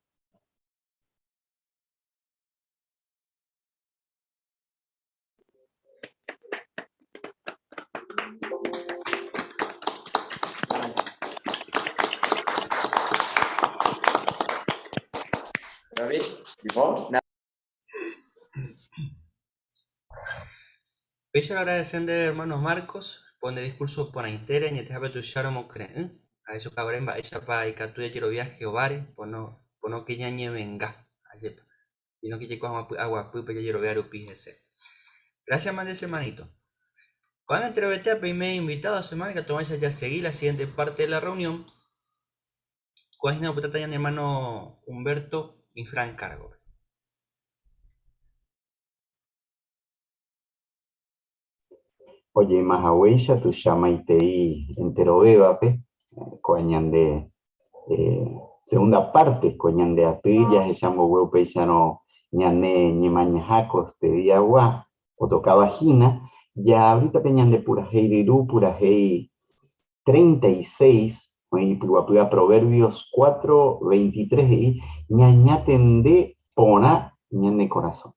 Péicha roagradece nde hermano Marcos po nde discurso porãitére añetehápe tuicha romokyre'ỹ, ahechauka ore mba'éichapa ikatu jajerovia Jehováre pono ponóke ñañevenga. Ajépa. Sino que jaiko hag̃ua py'aguapýpe jajerovia rupi hese. Gracias mante che hermanito. Ko'ág̃a enterovete peime invitado semana ikatu hag̃uáicha jasegi la siguiente parte de la reunión. Ko'ã hína opytáta ñane hermano Humberto Infran cargo-pe. Ojéma haguéicha tuicha maitei enterovévape, ko ñande segunda parte ko ñande aty jahecha mbogue upéicharõ ñane ñemañaha ko este diagua otokáva hína. Jaavríta pe ñande purahéi ryru, purahéi 36, oĩ ipyguapýva Proverbios 4, 23 he'i, Ñañatende porã ñane korasõ.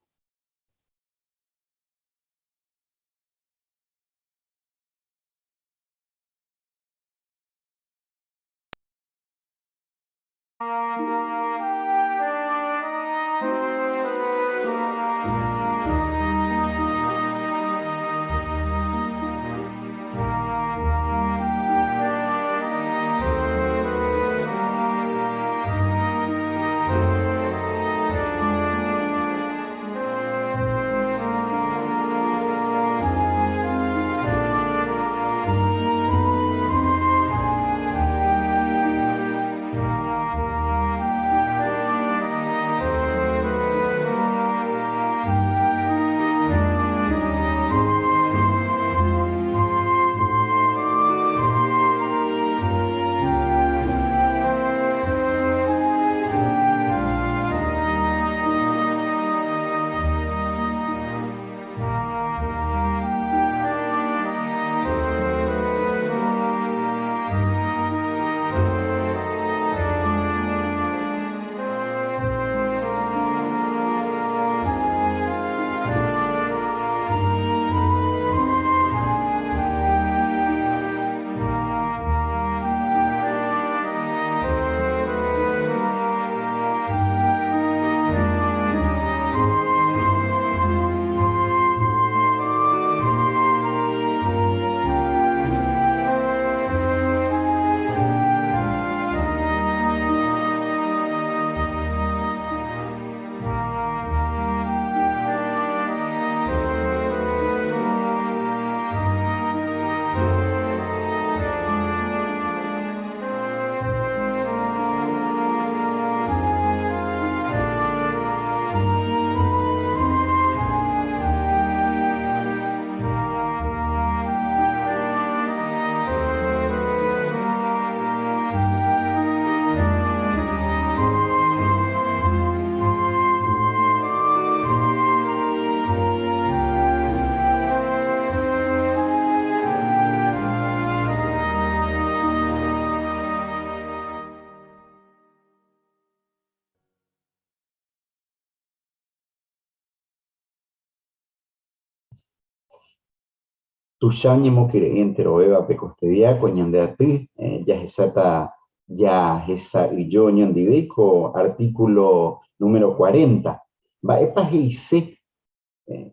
Tuicha oñemokyre'ỹ enterovévape kostedia ko ñande aty jahesáta jahesa'ỹijo oñondive ko artículo número 40. Mba'épa he'ise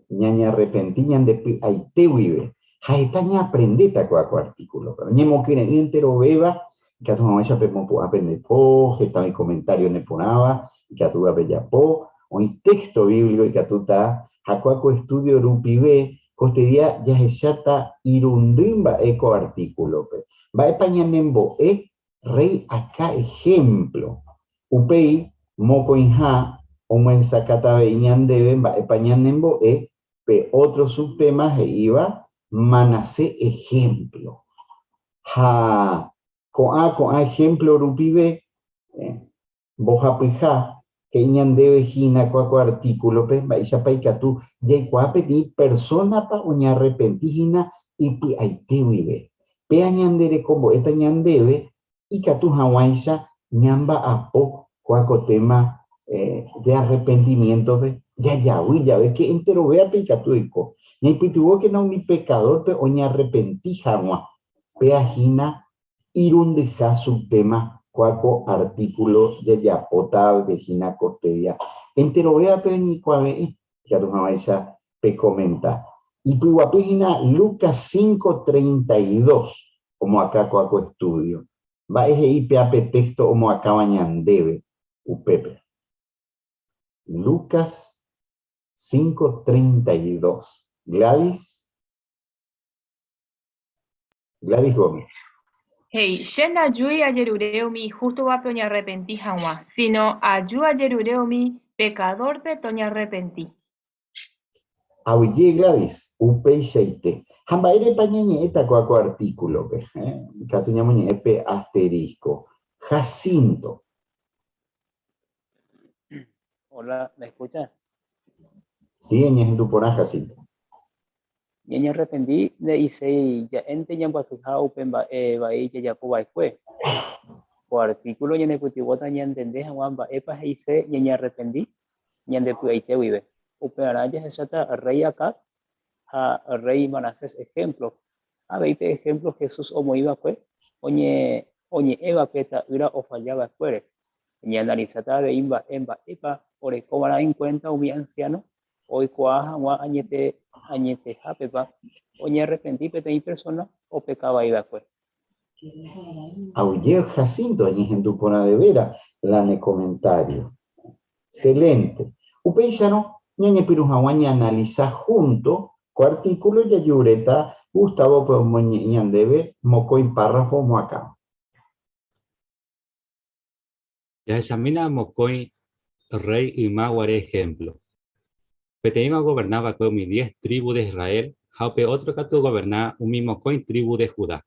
ñañearrepenti ñande py'aite guive ha heta ñaaprendéta kóa ko artíkulope. Oñemokyre'ỹ enterovéva ikatu hag̃uáicha pemopu'ã pende po, heta oĩ komentário neporãva ikatúva pejapo, oĩ téxto bíblico ikatúta ha kóa ko estúdio rupive kostedía jahecháta irundy mba'e ko artíkulope. Mba'épa ñanembo'e Rréi Acá ehémplo? Upéi, mokõiha omyesakãta avei ñandéve mba'épa ñanembo'e pe ótro subtéma he'íva Manasés ehémplo. Ha ko'ã ko'ã ehémplo rupive, mbohapyha he'i ñandéve hína kua ko artíkulope mba'éichapa ikatu jaikuaa peteĩ persónapa oñearrepenti hína ipy'aite guive. Péa ñanderekombo'éta ñandéve ikatu hag̃uáicha ñamba'apo kua ko téma de arrepentimiéntope jajavy jave ke enterovéape ikatu oiko. Ñaipytyvõkena umi pekadórpe oñearrepenti hag̃ua. Péa hína irundyha subtema kua ko artículo jajapóta hína kostedia. Enterovéape oñeikuave'ẽ ikatu hag̃uáicha pekomenta. Ipyguapy hína Lucas 5:32 omoakã kua ko estudio. Mba'e he'i péa pe texto omoakãva ñandéve upépe? Lucas 5:32. Gladys. Gladys Gómez. He'i, Che ndajúi ajerure umi ihústovape oñarrepenti hag̃ua, síno aju ajerure umi pekadórpe toñarrepenti. Aguyje Gladys, upeichaite. Ha mba'érepa ñañe'ẽta kóa ko artículo-pe? Ikatu ñamoñe'ẽ pe asterisco. Jacinto. Hola, ¿me escucha? Sí, eñehendu porã, Jacinto. Ñañarrepenti nde'iséi ja'énte ñambyasyha upe mba'e vai jajapo va'ekue. Ko artíkulo ñanepytyvõta ñantende hag̃ua mba'épa he'ise ñañarrepenti ñande py'aite guive. Upearã jahecháta rréi Acab ha rréi Manasés ehémplo, avei pe ehémplo Jesús omoĩ va'ekue oñe'ẽva pe ta'ýra ofalla va'ekuére. Ñaanalisáta avei mba'e mba'épa oreko va'erã enkuénta umi ansiáno oikuaa hag̃ua añete añetehápepa oñearrepenti peteĩ persóna opeka vai va'ekue. Aguyje Jacinto añehendu porã de vera la ne comentario. Excelente. Upéicharõ ñañepyrũ hag̃ua ñaanalisa junto ko artículo jajuréta Gustavo-pe omoñe'ẽ ñandéve mokõi párrafo omoakãva. Jahechamína mokõi rréi yma guare ehémplo. Peteĩva ogoverna va'ekue umi diez trívu de Israel ha upe ótro katu ogoverna umi mokõi trívu de Judá.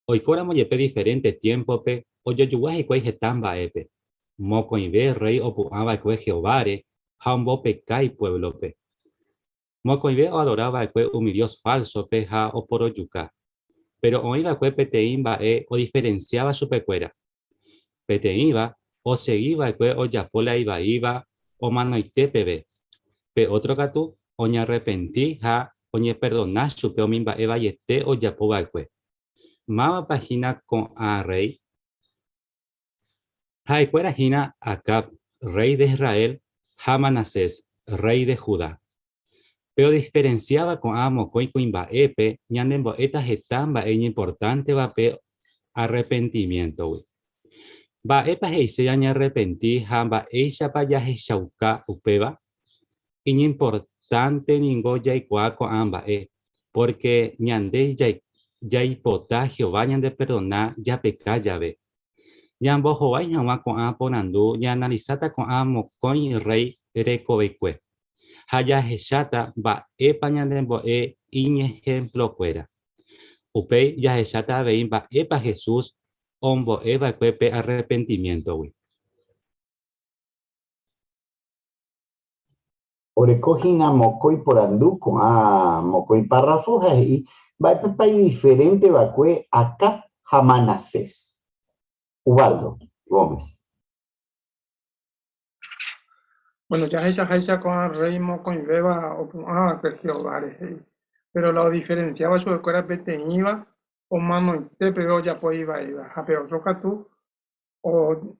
Oikóramo jepe diferénte tiémpope, ojojogua hikuái heta mba'épe. Mokõive rréi opu'ã va'ekue Jehováre ha ombopeka ipuévlope. Mokõive oadora va'ekue umi dios fálsope ha oporojuka. Péro oĩ va'ekue peteĩ mba'e odiferensiáva chupekuéra. Peteĩva osegi va'ekue ojapo la ivaíva omanoite peve, pe ótro katu oñarrepenti ha oñeperdona chupe umi mba'e vaiete ojapo va'ekue. Mávapa hína ko'ã rréi? Ha'ekuéra hína Acab, rréi de Israel, ha Manasés, rréi de Judá. Pe odiferensiáva ko'ã mokõi kuimba'épe ñanembo'éta heta mba'e iñimportánteva pe arrepentimiéntogui. Mba'épa he'ise ñañearrepenti ha mba'éichapa jahechauka upéva? Iñimportánte ningo jaikuaa ko'ã mba'e, pórke ñande jaipota Jehová ñandeperdona japeka jave. Ñambohovái hag̃ua ko'ã porandu ñaanalisáta ko'ã mokõi rréi rekovekue, ha jahecháta mba'épa ñanembo'e iñehemplokuéra. Upéi jahecháta avei mba'épa Jesús ombo'e va'ekue pe arrepentimiéntogui. Oreko hína mokõi porandu ko'ã mokõi párrafo ha he'i mba'épepa idiferénte va'ekue Acab ha Manasés. Ubaldo Gómez. Bueno, jahechaháicha ko'ã rréi mokõivéva opu'ã va'ekue Jehováre, he'i. Péro la odiferensiáva chupekuéra peteĩva omanoite peve ojapo ivaíva, ha pe ótro katu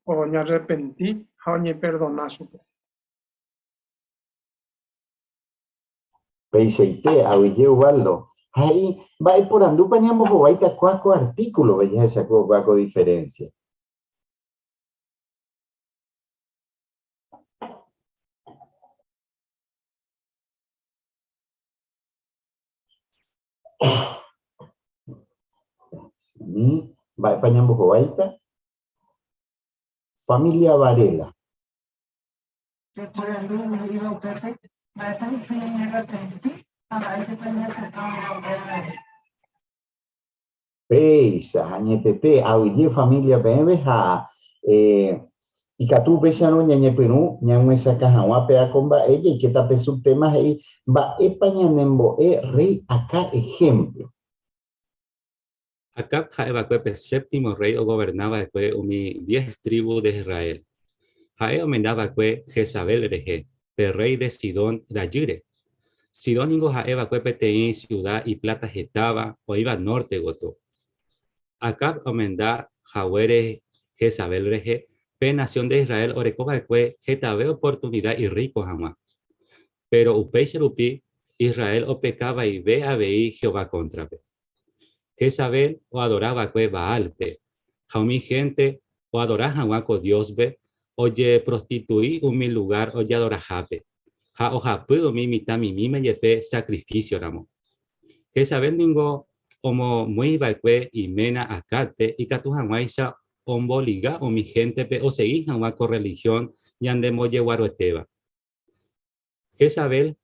oñarrepenti ha oñeperdona chupe. Peichaite, aguyje Ubaldo. Ha he'i, Mba'e porandúpa ñambohováita kua ko artículo-pe jahechakue kua ko diferencia? Mba'épa ñambohováita? Familia Varela. Pe porandu he'íva upépe, mba'épa he'ise ñañearrepenti ha mba'éichapa jahechauka va'erã upéva avei. Péicha, añetete, aguyje familia peẽve ha ikatu upéicharõ ñañepyrũ ñamyesakã hag̃ua péa ko mba'e jaikéta pe subtema he'i mba'épa ñanembo'e rréi Acá ehémplo. Acab ha'e va'ekue pe séptimo rréi ogoverna va'ekue umi diez trívu de Israel. Ha'e omenda va'ekue Jezabel rehe, pe rréi de Sidón rajýre. Sidón ningo ha'e va'ekue peteĩ siuda ipláta hetáva oĩva nórte gotyo. Acab omenda haguére Jezabel rehe, pe nasión de Israel oreko va'ekue hetave oportunida irríko hag̃ua. Péro upéicha rupi Israel opeka vaive avei Jehová kóntrape. Jezabel oadora va'ekue Baálpe, ha umi hénte oadora hag̃ua ko dióspe ojeprostitui umi lugár ojeadorahápe, ha ohapy umi mitã mimíme jepe sakrifísioramo. Jezabel ningo omomýi va'ekue iména Acábpe ikatu hag̃uáicha omboliga umi héntepe osegi hag̃ua ko rrelihión ñandembojeguaruetéva. Jezabel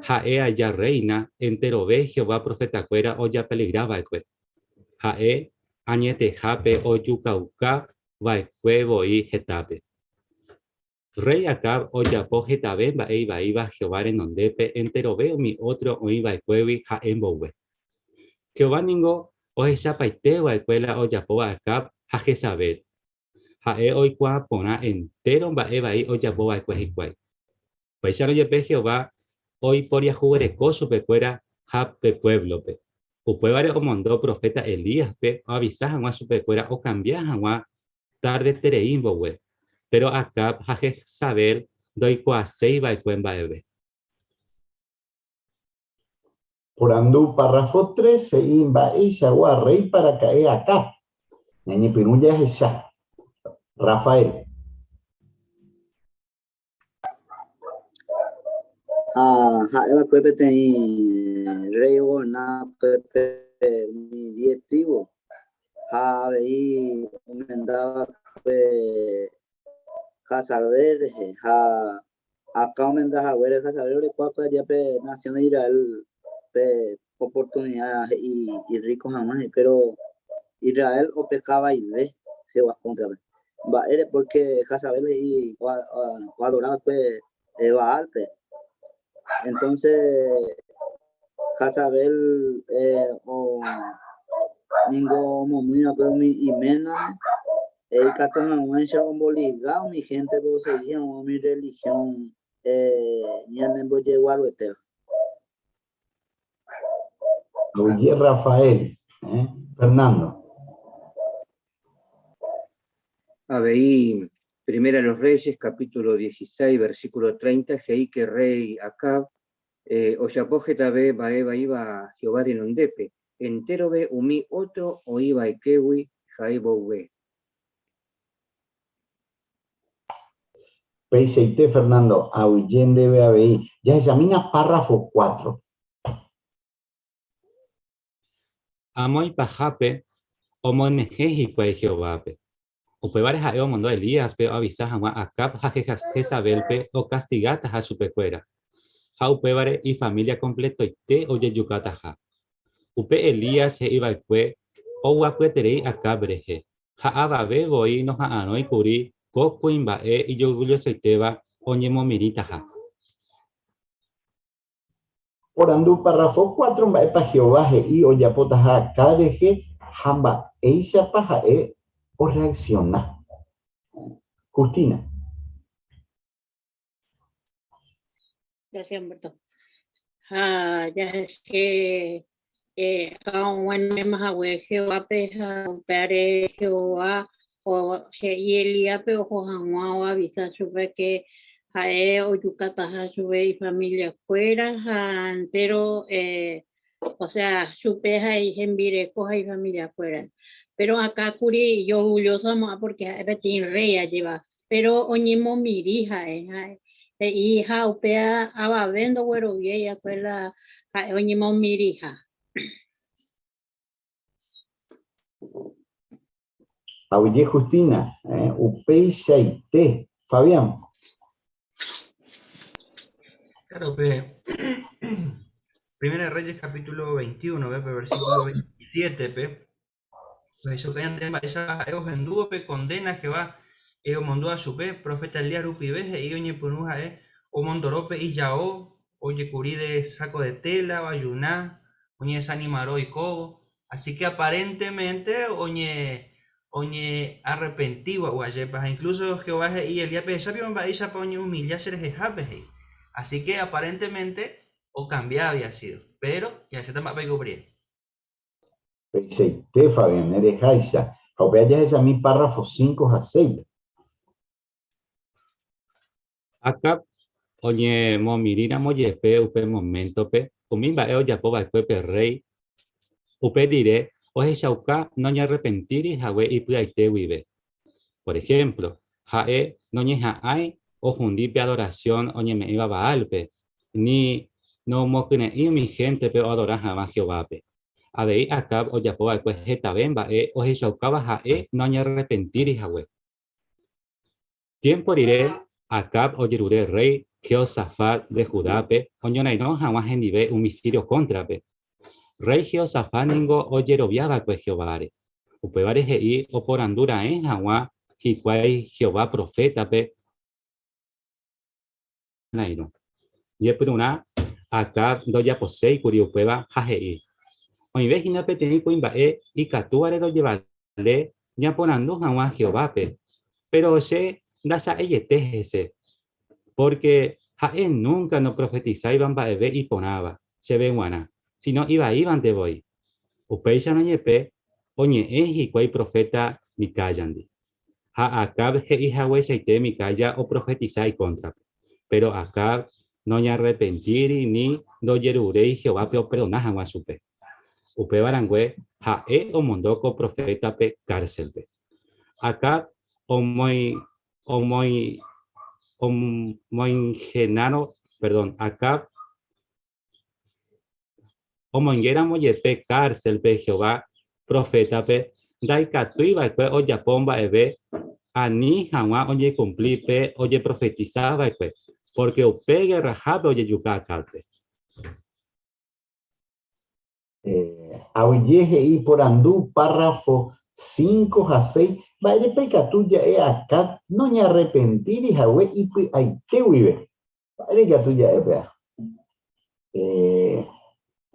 ha'e aja rréina enterove Jehová profetakuéra ojapeligra va'ekue. Ha'e añetehápe ojukauka va'ekue voi hetápe. Rréi Acab ojapo hetave mba'e ivaíva Jehová renondépe enterove umi ótro oĩ va'ekuégui ha'e mboyve. Jehová ningo ohechapaite va'ekue la ojapóva Acab ha Jezabel. Ha'e oikuaa porã entéro mba'e vai ojapo va'ekue hikuái. Upéicharõ jepe Jehová oiporiahuvereko chupekuéra ha pe puévlope. Upévare omondo proféta Elíaspe oavisa hag̃ua chupekuéra okambia hag̃ua tardeterei mbogue. Péro Acab ha Jezabel ndoikuaaséi va'ekue mba'eve. Porandu párrafo 3 he'i mba'eichagua rréipa raka'e Acab. Ñañepyrũ jahecha. Rafael. Ha ha'e va'ekue peteĩ rréi ogoverna va'ekue umi diez trívu, ha avei omenda va'ekue Jezabel rehe, ha Acab omenda haguére Jezabel oreko va'ekue aja pe nasión de Israel pe oportunida he'i irríko hag̃ua he'i, péro Israel opeka vaive Jehová kóntrape. Mba'ére? Pórke Jezabel he'i oadora va'ekue Baálpe. Entónse Jezabel ningo omomýi va'ekue umi iméname ikatu hag̃uáicha omboliga umi héntepe osegi hag̃ua umi rrelihión ñanembojeguaruetéva. Oye Rafael, eh? Fernando. Avei, Primera de los Reyes, capítulo 16, versículo 30, he'i que rey Acab eh, ojapo hetave mba'e vaíva Jehová renondépe, enterove umi ótro oĩ va'ekuégui ha'e mboyve. Peichaite Fernando, aguyje ndéve avei. Jahechamína párrafo 4. Amo ipahápe omoenyhẽ hikuái Jehovápe. Upévare ha'e omondo Elíaspe oavisa hag̃ua Acab ha Jezabélpe okastigataha chupekuéra, ha upévare ifamília kompletoite ojejukataha. Upe Elías he'i va'ekue oguapyeterei Acab rehe, ha avave voi noha'arõi kuri ko kuimba'e ijorgullosoitéva oñemomirĩtaha. Porandu párrafo 4 Mba'épa Jehová he'i ojapotaha Acab rehe ha mba'éichapa ha'e orreaksiona? Justina. Gracias, Humberto. Ha jaheche eh, og̃uahẽma hague Jehovápe ha upévare Jehová he'i Elíaspe oho hag̃ua oavisa chupe ke ha'e ojukataha chupe ifamiliakuéra ha entéro eh, osea chupe ha hembireko ha ifamiliakuéra. Péro akã kuri ijorgullóso amo'ã pórke ha'e peteĩ rréi ajéva, péro oñemomirĩ ha'e, ha'e he'i ha upéva avave ndogueroviái va'ekue la ha'e oñemomirĩha. Aguyje Justina, eh, upeichaite. Fabián. Claro, pe Primera de Reyes capítulo 21, pe versículo 27, pe ohechauka ñande mba'éicha ha'e ohendúvo pe condena Jehová omondóva chupe, profeta Elías rupive he'i oñepyrũ ha'e omondoro pe ijao ojekuri de saco de tela, oajuna, oñedesanimaro oikóvo. Así que aparentemente oñe oñearrepenti gua'u ajépa ha incluso Jehová he'i Elíaspe hechápima mba'éichapa oñehumilla che rehehápe he'i. Así que aparentemente okambia había sido, pero jahecháta mba'épa oiko rire. Peichaite, Fabián, ereháicha. Ha upéva jahechami párrafo 5 ha 6-pe. Acab oñemomirĩramo jepe upe moméntope umi mba'e ojapo va'ekue pe rréi, upe rire ohechauka noñarrepentíri hague ipy'aite guive. Por ehémplo, ha'e noñeha'ãi ohundi pe adorasión oñeme'ẽva Baálpe, ni nomokyre'ỹ umi héntepe oadora hag̃ua Jehovápe. Avei Acab ojapo va'ekue hetave mba'e ohechaukáva ha'e noñarrepentíri hague. Tiémpo rire, Acab ojerure rréi Jehosafat de Judápe oñorairõ hag̃ua hendive umi sírio kóntrape. Rréi Jehosafat ningo ojerovia va'ekue Jehováre. Upévare he'i oporandu raẽ hag̃ua hikuái Jehová profétape. ñorairõ. Ñepyrũrã Acab ndojaposéi kuri upéva ha he'i, Oĩve hína peteĩ kuimba'e ikatúvare rojevale ñaporandu hag̃ua Jehovápe, péro che ndacha'eiete hese, pórke ha'e núnka noprofetisáiva mba'eve iporãva chéve g̃uarã, síno ivaívante voi. Upéicharõ jepe oñe'ẽ hikuái proféta Micáyandi. Ha Acab he'i hagueichaite Micaya oprofetisa ikóntrape. Péro Acab noñarrepentíri ni ndojeruréi Jehovápe operdona hag̃ua chupe. Upéva rangue, ha'e omondo ko profétape kárselpe. Acab omoinhenárõ, perdón, Acab Omoingéramo jepe kárselpe Jehová profétape, ndaikatúi va'ekue ojapo mba'eve ani hag̃ua oñekumpli pe ojeprofetisa va'ekue, pórke upe gerrahápe ojejuka Acábpe. Aguyje he'i porandu párrafo 5 ha 6, mba'érepa ikatu ja'e Acab noñarrepentíri hague ipy'aite guive? Mba'ére ikatu ja'e péva? Eh,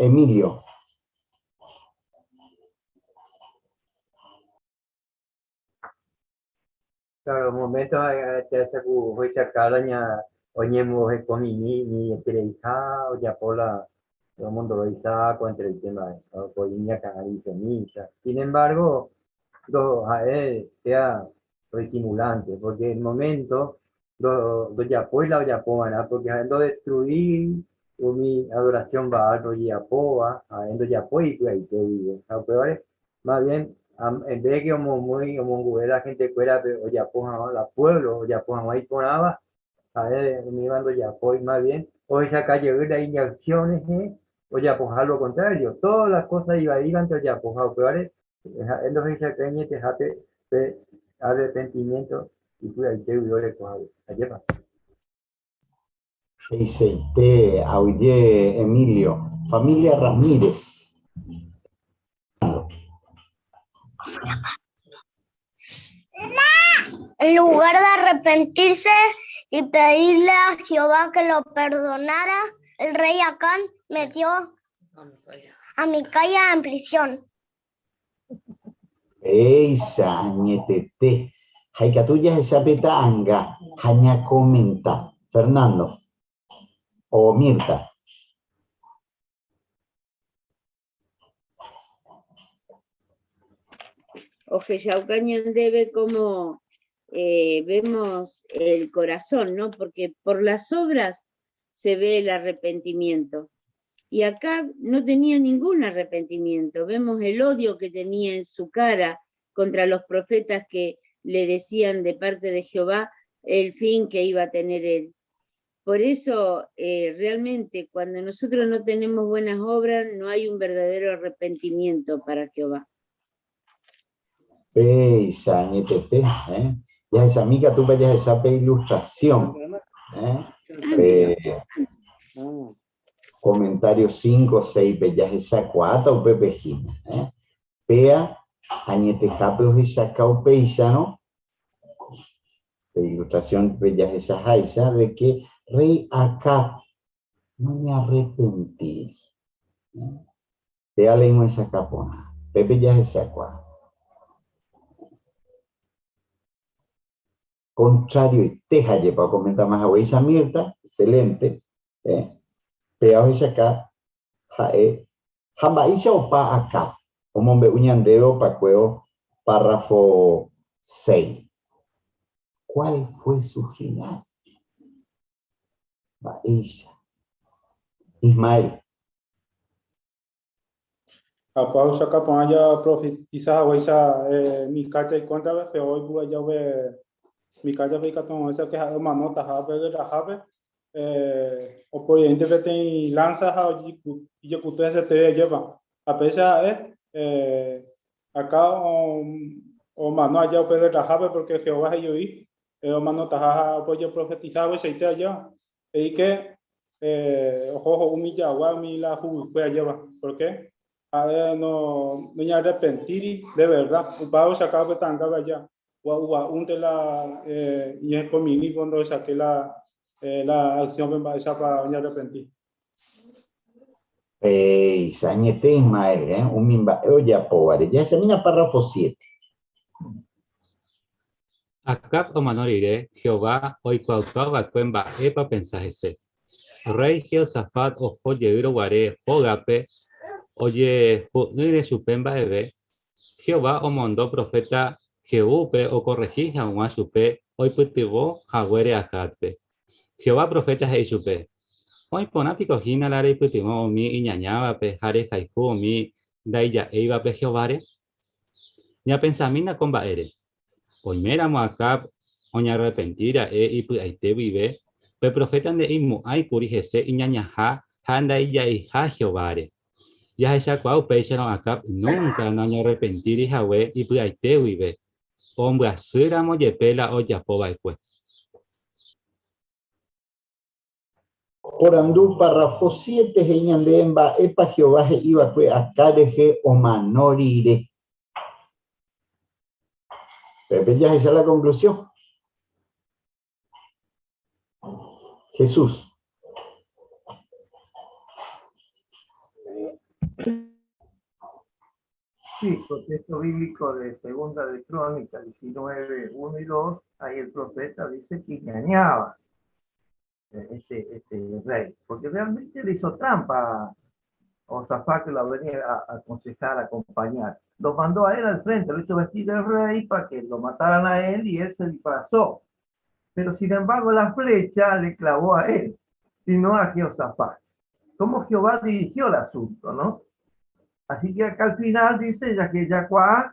Emilio. Claro, momento ha'etéva ku ohechakáva la ña oñembohekomimi ñe'ẽtereiha ojapo la omondoroicha ko enteroite mba'e, ko iñakã'ári ifemícha. Sin embargo, ndo ha'e péa oisimulánte, porque el momento ndojapói la ojapo va'erã, pórke ha'e ndodestruíri umi adorasión Baálpe ojejapóva, ha'e ndojapói ipy'aite guive. Ha upévare, más bien, en vez de que omomýi, omongu'e la hentekuérape ojapo hag̃ua, la puévlo ojapo hag̃ua iporãva, ha'e umíva ndojapói, más bien ohechauka jey la iñacción rehe ojapoha lo contrario, todas las cosas ivaívante ojapo, ha upévare Ha'e ndohechaukái añetehápe pe arrepentimiento ipy'aite guive oreko hague. Ajépa? Peichaite, aguyje Emilio. Familia Ramírez. En lugar de arrepentirse y pedirle a Jehová que lo perdonara, el rey Acán metió a Micaya en prisión. Péicha añetete. Ha ikatu jahecha pe ta'anga ha ñakomenta. Fernando o Mirta. Ohechauka ñandéve cómo eh, vemos el corazón, ¿no? Porque por las obras se ve el arrepentimiento. Y acá no tenía ningún arrepentimiento. Vemos el odio que tenía en su cara contra los profetas que le decían de parte de Jehová el fin que iba a tener él. Por eso, eh, realmente, cuando nosotros no tenemos buenas obras, no hay un verdadero arrepentimiento para Jehová. Péicha añetete, eh? Jahechami katu pe jahecha pe ilustración, eh? Pe comentario 5, 6 pe jahechakuaáta upépe hína, eh? Péa añetehápe ohechaka upéicharõ pe ilustración pe jahechaháicha de que rey Acab noñearrepentíri. Péa léi moesakã porã. Pépe jahechakuaa. Contrarioite jajepa okomentama haguéicha Mirta, excelente. Eh? Péa ohechaka ha'e ha mba'éicha opa Acab omombe'u ñandéve opakuévo párrafo 6. ¿Cuál fue su final? Mba'éicha? Ismael. Ha ohechauka porã japrofetisa haguéicha Micacha ikóntrape, Jehová oipuru aja upe Micachape ikatu hag̃uáicha ke ha'e omanótaha upe gerrahápe, opoi'aínte peteĩ lánsa ha ijekutu heseteve ajépa. Ha péicha ha'e Acab omano aja upe gerrahápe pórke Jehová he'i oĩ omanotaha ha upe ojeprofetisa hagueichaite aja, he'i ke oho ho'u umi jagua umi la huguykue ajéva, pórke ha'e no noñearrepentíri de verda, upéva ohechauka upe ta'angápe aja, gua'u gua'únte la iñehekomirĩ ko ndohechake la La acción-pe mba'éichapa oñearrepenti. Péicha, añete Ismael, eh, umi mba'e ojapóvare. Jahechamína párrafo siete. Acab omano rire, Jehová oikuaauka va'ekue mba'épa opensa hese. Rréi Jehosafat oho jeýrõ guare hógape ojehu'ỹre chupe mba'eve, Jehová omondo proféta Jehúpe okorrehi hag̃ua chupe oipytyvõ haguére Acábpe. Jehová proféta he'i chupe, Oĩ porã piko hína la reipytyvõ umi iñañávape ha rehayhu umi ndaija'éivape Jehováre? Ñapensamína ko mba'ére. Oiméramo Acab oñarrepenti ra'e ipy'aite guive, pe proféta nde'imo'ãi kuri hese iñañaha ha ndaija'eiha Jehováre. Jahechakuaa upéicharõ Acab núnka noñarrepentíri hague ipy'aite guive, ombyasýramo jepe la ojapo va'ekue. Porandu párrafo siete he'i ñandéve mba'épa Jehová he'i va'ekue Acab rehe omano rire. Pépe jahecha la conclusión. Jesús. Sí, texto bíblico de Segunda de Crónica 19, 1 y 2, ahí el profeta dice que engañaba este, este rey, porque realmente le hizo trampa a Josafat que lo venía a aconsejar, a acompañar. Lo mandó a él al frente, lo hizo vestir del rey para que lo mataran a él y él se disfrazó. Pero sin embargo la flecha le clavó a él y no a Josafat. Cómo Jehová dirigió el asunto, ¿no? Así que acá al final dice, ya que ya cuá,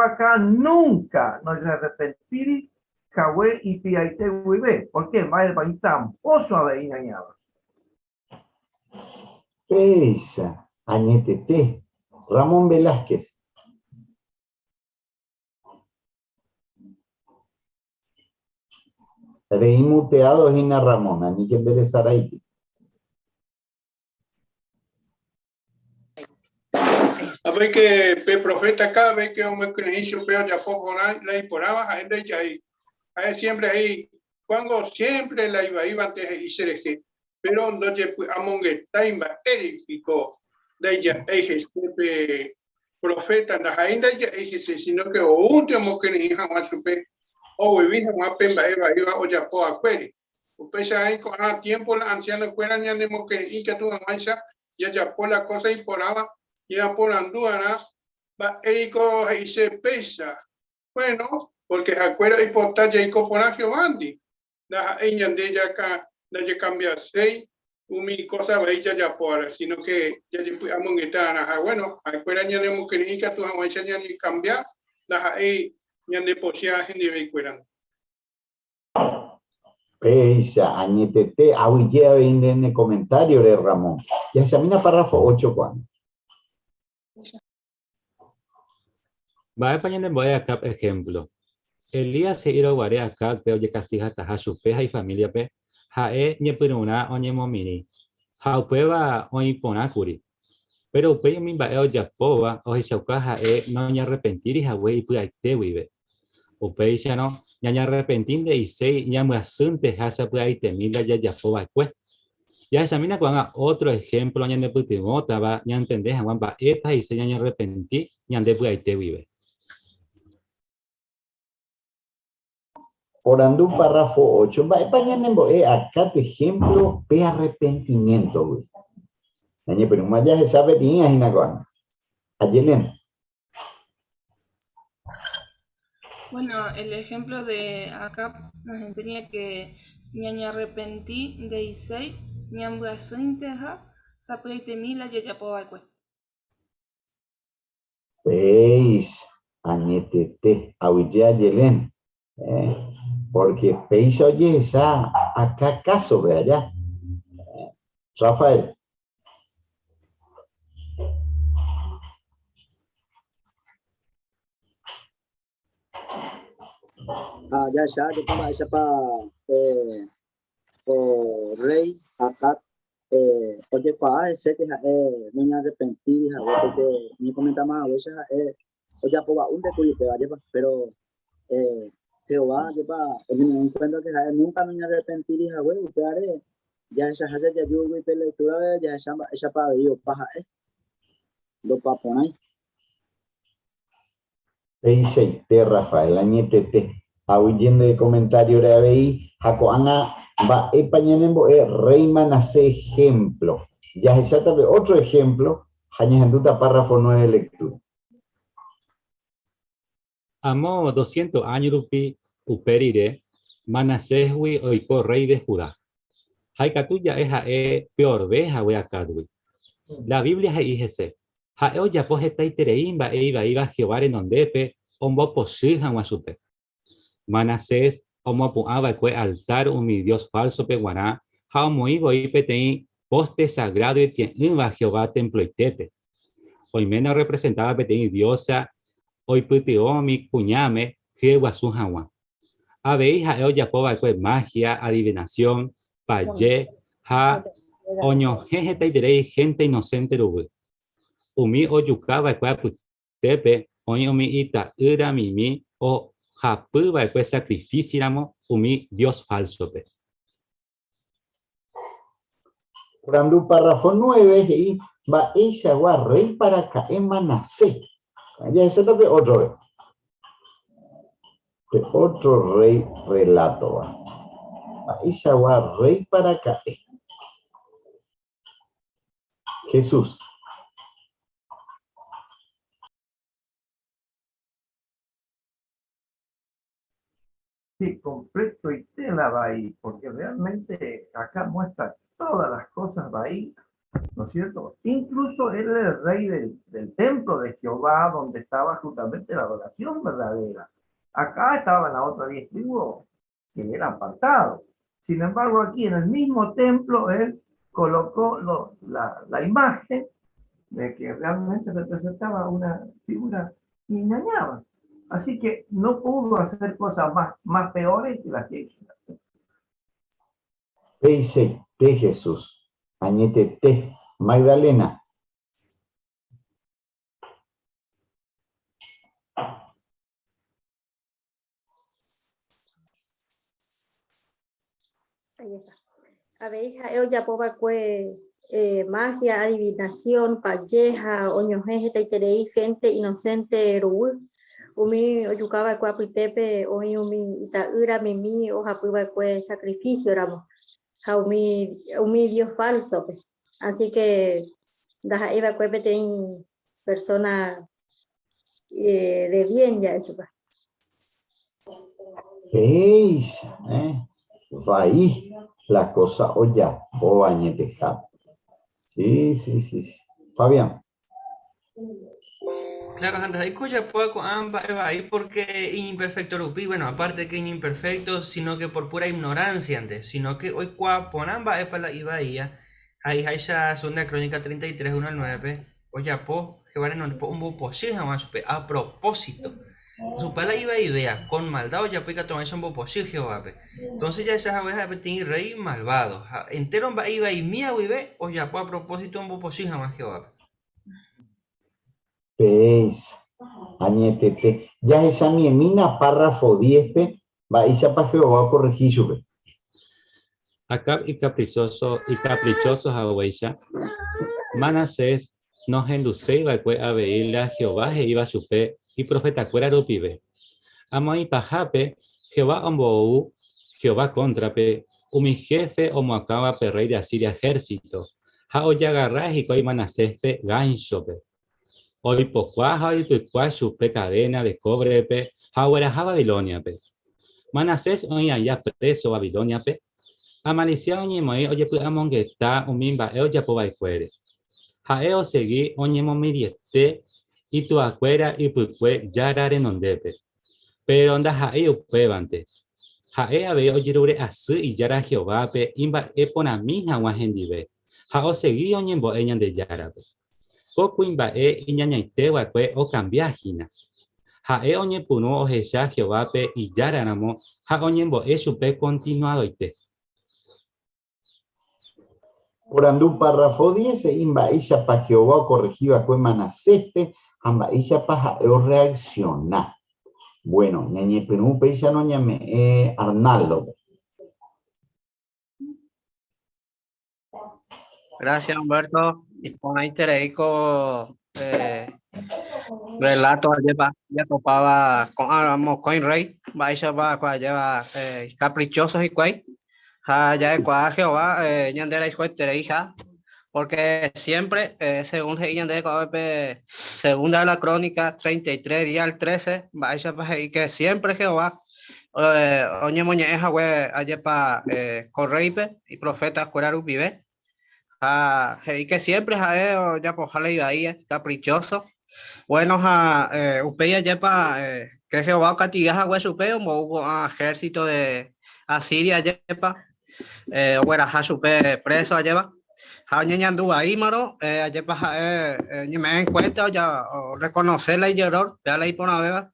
acá nunca no arrepentir, hague ipy'aite guive. ¿Por qué? Mba'érepa itramposo avei iñañáva. Péicha, añetete. Ramón Velázquez. Reĩ muteado hína Ramón, aníke nderesaráiti. Avei que pe profeta acá, avei que omokyre'ỹ chupe ojapo porã la iporãva, ha'e ndaija'éi. Ha'e siempre he'i, Cuando siempre la ivaívante he'i cherehe, pero ndojepy'amongetái mba'ére piko ndaija'éi hese pe profeta, ndaha'éi ndaija'éi hese, sino que oúnte omokyre'ỹ hag̃ua chupe oguevi hag̃ua pe mba'e vaíva ojapo va'ekuére. Upéicha aĩ ko'ã tiémpo la ansianokuéra ñanemokyre'ỹ ikatu hag̃uáicha jajapo la kósa iporãva, ñaporandu va'erã mba'éiko he'ise péicha. Buéno, pórke ha'ekuéra oipota jaiko porã Jehovándi, ndaha'éi ñande ndajekambiaséi umi kósa vai jajapóvare, síno ke jajepy'amongeta va'erã. Ha buéno, ha'ekuéra ñanemokyre'ỹ ikatu hag̃uáicha ñañekambia, ndaha'éi ñandepochy'a hendivekuéra. Péicha, añetete, aguyje avei nde ne komentáriore, Ramón. Jahechamína párrafo ocho ko'ág̃a. Mba'épa ñanembo'e Acab ehémplo? Elías he'írõ guare Acábpe ojekastigataha chupe ha ifamíliape, ha'e ñepyrũrã oñemomirĩ, ha upéva oĩ porã kuri. Péro upéi umi mba'e ojapóva ohechauka ha'e noñarrepentíri hague ipy'aite guive. Upéicharõ, ñañarrepenti nde'iséi ñambyasýnteha sapy'aitemi la jajapo va'ekue. Jahechamína ko'ág̃a ótro ehémplo ñanepytyvõtava ñantende hag̃ua mba'épa he'ise ñañarrepenti ñande py'aite guive. Porandu párrafo ocho, Mba'épa ñanembo'e Acab ehémplo pe arrepentimiéntogui? Ñañepyrũma jahecha peteĩva hína ko'ág̃a. Ajelén. Bueno, el ejemplo de Acab nos enseña que ñañearrepenti nde'iséi ñambyasýinteha sapy'aitemi la jajapo va'ekue. Péicha, añetete, aguyje Ayelén, eh, porque péicha ojehecha acá kásope allá. Eh, Rafael. Ha jahecha jepe mba'éichapa ko rréi Acab ojekuaa hese ke ha'e noñearrepentíri hague, pórke ñakomentama haguéicha ha'e ojapova'únte kuri upéva, ajépa? Péro Jehová jepa oñeme'ẽ en cuenta que ha'e nunca noñarrepentíri hague, upévare jahechaháicha jajúgui pe lectura-pe jahecha mba'éichapa avei opa ha'e ndopaporãi. Peichaite Rafael, añetete. Aguyje nde comentario-re avei ha ko'ág̃a mba'épa ñanembo'e rréi Manasés ejemplo. Jahecháta pe otro ejemplo ha ñahendúta párrafo nueve lectura. Amo doscientos áño rupi upe rire, Manasésgui oiko rréi de Judá. Ha ikatu ja'e ha'e peorve hague Acábgui. La Biblia he'i hese, Ha'e ojapo hetaiterei mba'e ivaíva Jehová renondépe ombopochy hag̃ua chupe. Manasés omopu'ã va'ekue altár umi dios fálsope g̃uarã ha omoĩ voi peteĩ póste sagrádo itie'ỹva Jehová temploitépe. Oiméne orrepresentáva peteĩ diósa oipytyvõ umi kuñáme hyeguasu hag̃ua. Avei ha'e ojapo va'ekue máhia, adivinasión, paje ha oñohẽ hetaiterei hénte inosénte ruguy. Umi ojuka va'ekue apytépe oĩ umi ita'ýra mimi ohapy va'ekue sakrifísiramo umi dios fálsope. Porandu párrafo 9 he'i mba'eichagua rréipa raka'e Manasés. Jahecháta pe ótrove. Pe ótro rréi rrelátova. Mba'eichagua rréipa raka'e. Jesús. Sí, completoite la vai, porque realmente acá muestra todas las cosas vai, ¿no es cierto? Incluso él era el rey del, del templo de Jehová, donde estaba justamente la adoración verdadera. Acá estaban las otras diez tribus que era apartado. Sin embargo, aquí en el mismo templo él colocó la, la imagen de que realmente representaba una figura y engañaba. Así que no pudo hacer cosas más, más peores que las que hizo. Peichaite Jesús, añetete, Magdalena. Ahí está. Avei ha'e ojapo va'ekue eh, magia, adivinación, pajeha, oñohẽ hetaiterei gente inocente ruguy. Umi ojuka va'ekue apytépe oĩ umi ita'ýra mimi ohapy va'ekue sacrificio ramo ha umi, umi dios falso-pe. Así que ndaha'éi va'ekue peteĩ persona eh, de bien ja'e chupe. Péicha, eh? Vai la cosa ojapóva añetehápe. Sí, sí, sí, sí. Fabián. Claro, ha ndaha'éiko ojapóva ko'ã mba'e vai porque iñimperfecto rupi, bueno, aparte que iñimperfecto, sino que por pura ignorancia-nte, sino que oikuaa porã mba'épa la ivaía, ha he'iháicha Segunda Crónica 33, 1 al 9-pe, Ojapo Jehová renondépe ombopochy hag̃ua chupe a propósito. Chupe la ivaivéa, con maldad ojapo ikatu hag̃uáicha ombopochy Jehovápe. Entonces jahecha hague ha'e peteĩ rréi malvado, ha entéro mba'e ivaimía guive ojapo a propósito ombopochy hag̃ua Jehovápe. Péicha, añetete. Jahechamiemína párrafo diez-pe mba'éichapa Jehová okorrehi chupe. Acab ikaprichóso, ikaprichóso haguéicha, Manasés nohenduséi va'ekue avei la Jehová he'íva chupe iprofetakuéra rupive. Amo ipahápe, Jehová ombou Jehová kóntrape umi héfe omoakãva pe rréi de Asiria ehérsito, ha ojagarra hikuái Manaséspe gánchope. Oipokua ha oipykua chupe kadéna de kóvrepe ha ogueraha Babilóniape. Manasés oĩ aja préso Babilóniape, amalisia oñemoĩ ojepy'amongeta umi mba'e ojapo va'ekuére. Ha'e osegi oñemomirĩete ituakuéra ypykue Jára renondépe. Péro ndaha'éi upévante. Ha'e avei ojerure asy Ijára Jehovápe imba'eporãmi hag̃ua hendive, ha osegi oñembo'e Ñandejárape. Ko kuimba'e iñañaite va'ekue okambia hína. Ha'e oñepyrũ ohecha Jehovápe Ijáraramo ha oñembo'e chupe kontinuadoite. Porandu párrafo diez he'i mba'éichapa Jehová okorrehi va'ekue Manaséspe ha mba'éichapa ha'e orreaksiona. Bueno, ñañepyrũ upéicharõ ñame'ẽ Arnaldo-pe. Gracias, Humberto. Iporãiterei ko eh, relato ajépa jatopáva ko'ã mokõi rey, mba'éichapa ko ajéva eh, caprichoso hikuái ha ja'ekuaa Jehová eh, ñande rayhuetereiha porque siempre, eh, según he'i ñande ko'ápe segunda de la crónica 33 día al 13, mba'éichapa he'i que siempre Jehová eh, oñemoñe'ẽ hague ajépa eh, ko reype iprofeta kuéra rupive ha he'i que siempre ha'e ojapoha la ivai, caprichoso. Bueno, ha eh, upéi ajépa eh, que Jehová okatiga hague chupe ombou ko'ã ejército de Asiria ajépa eh, ogueraha chupe preso ajépa ha oñeñandu vaímarõ eh, ajépa ha'e eh, oñeme'ẽ en cuenta oja, reconoce la ijerror, péa la iporãvéva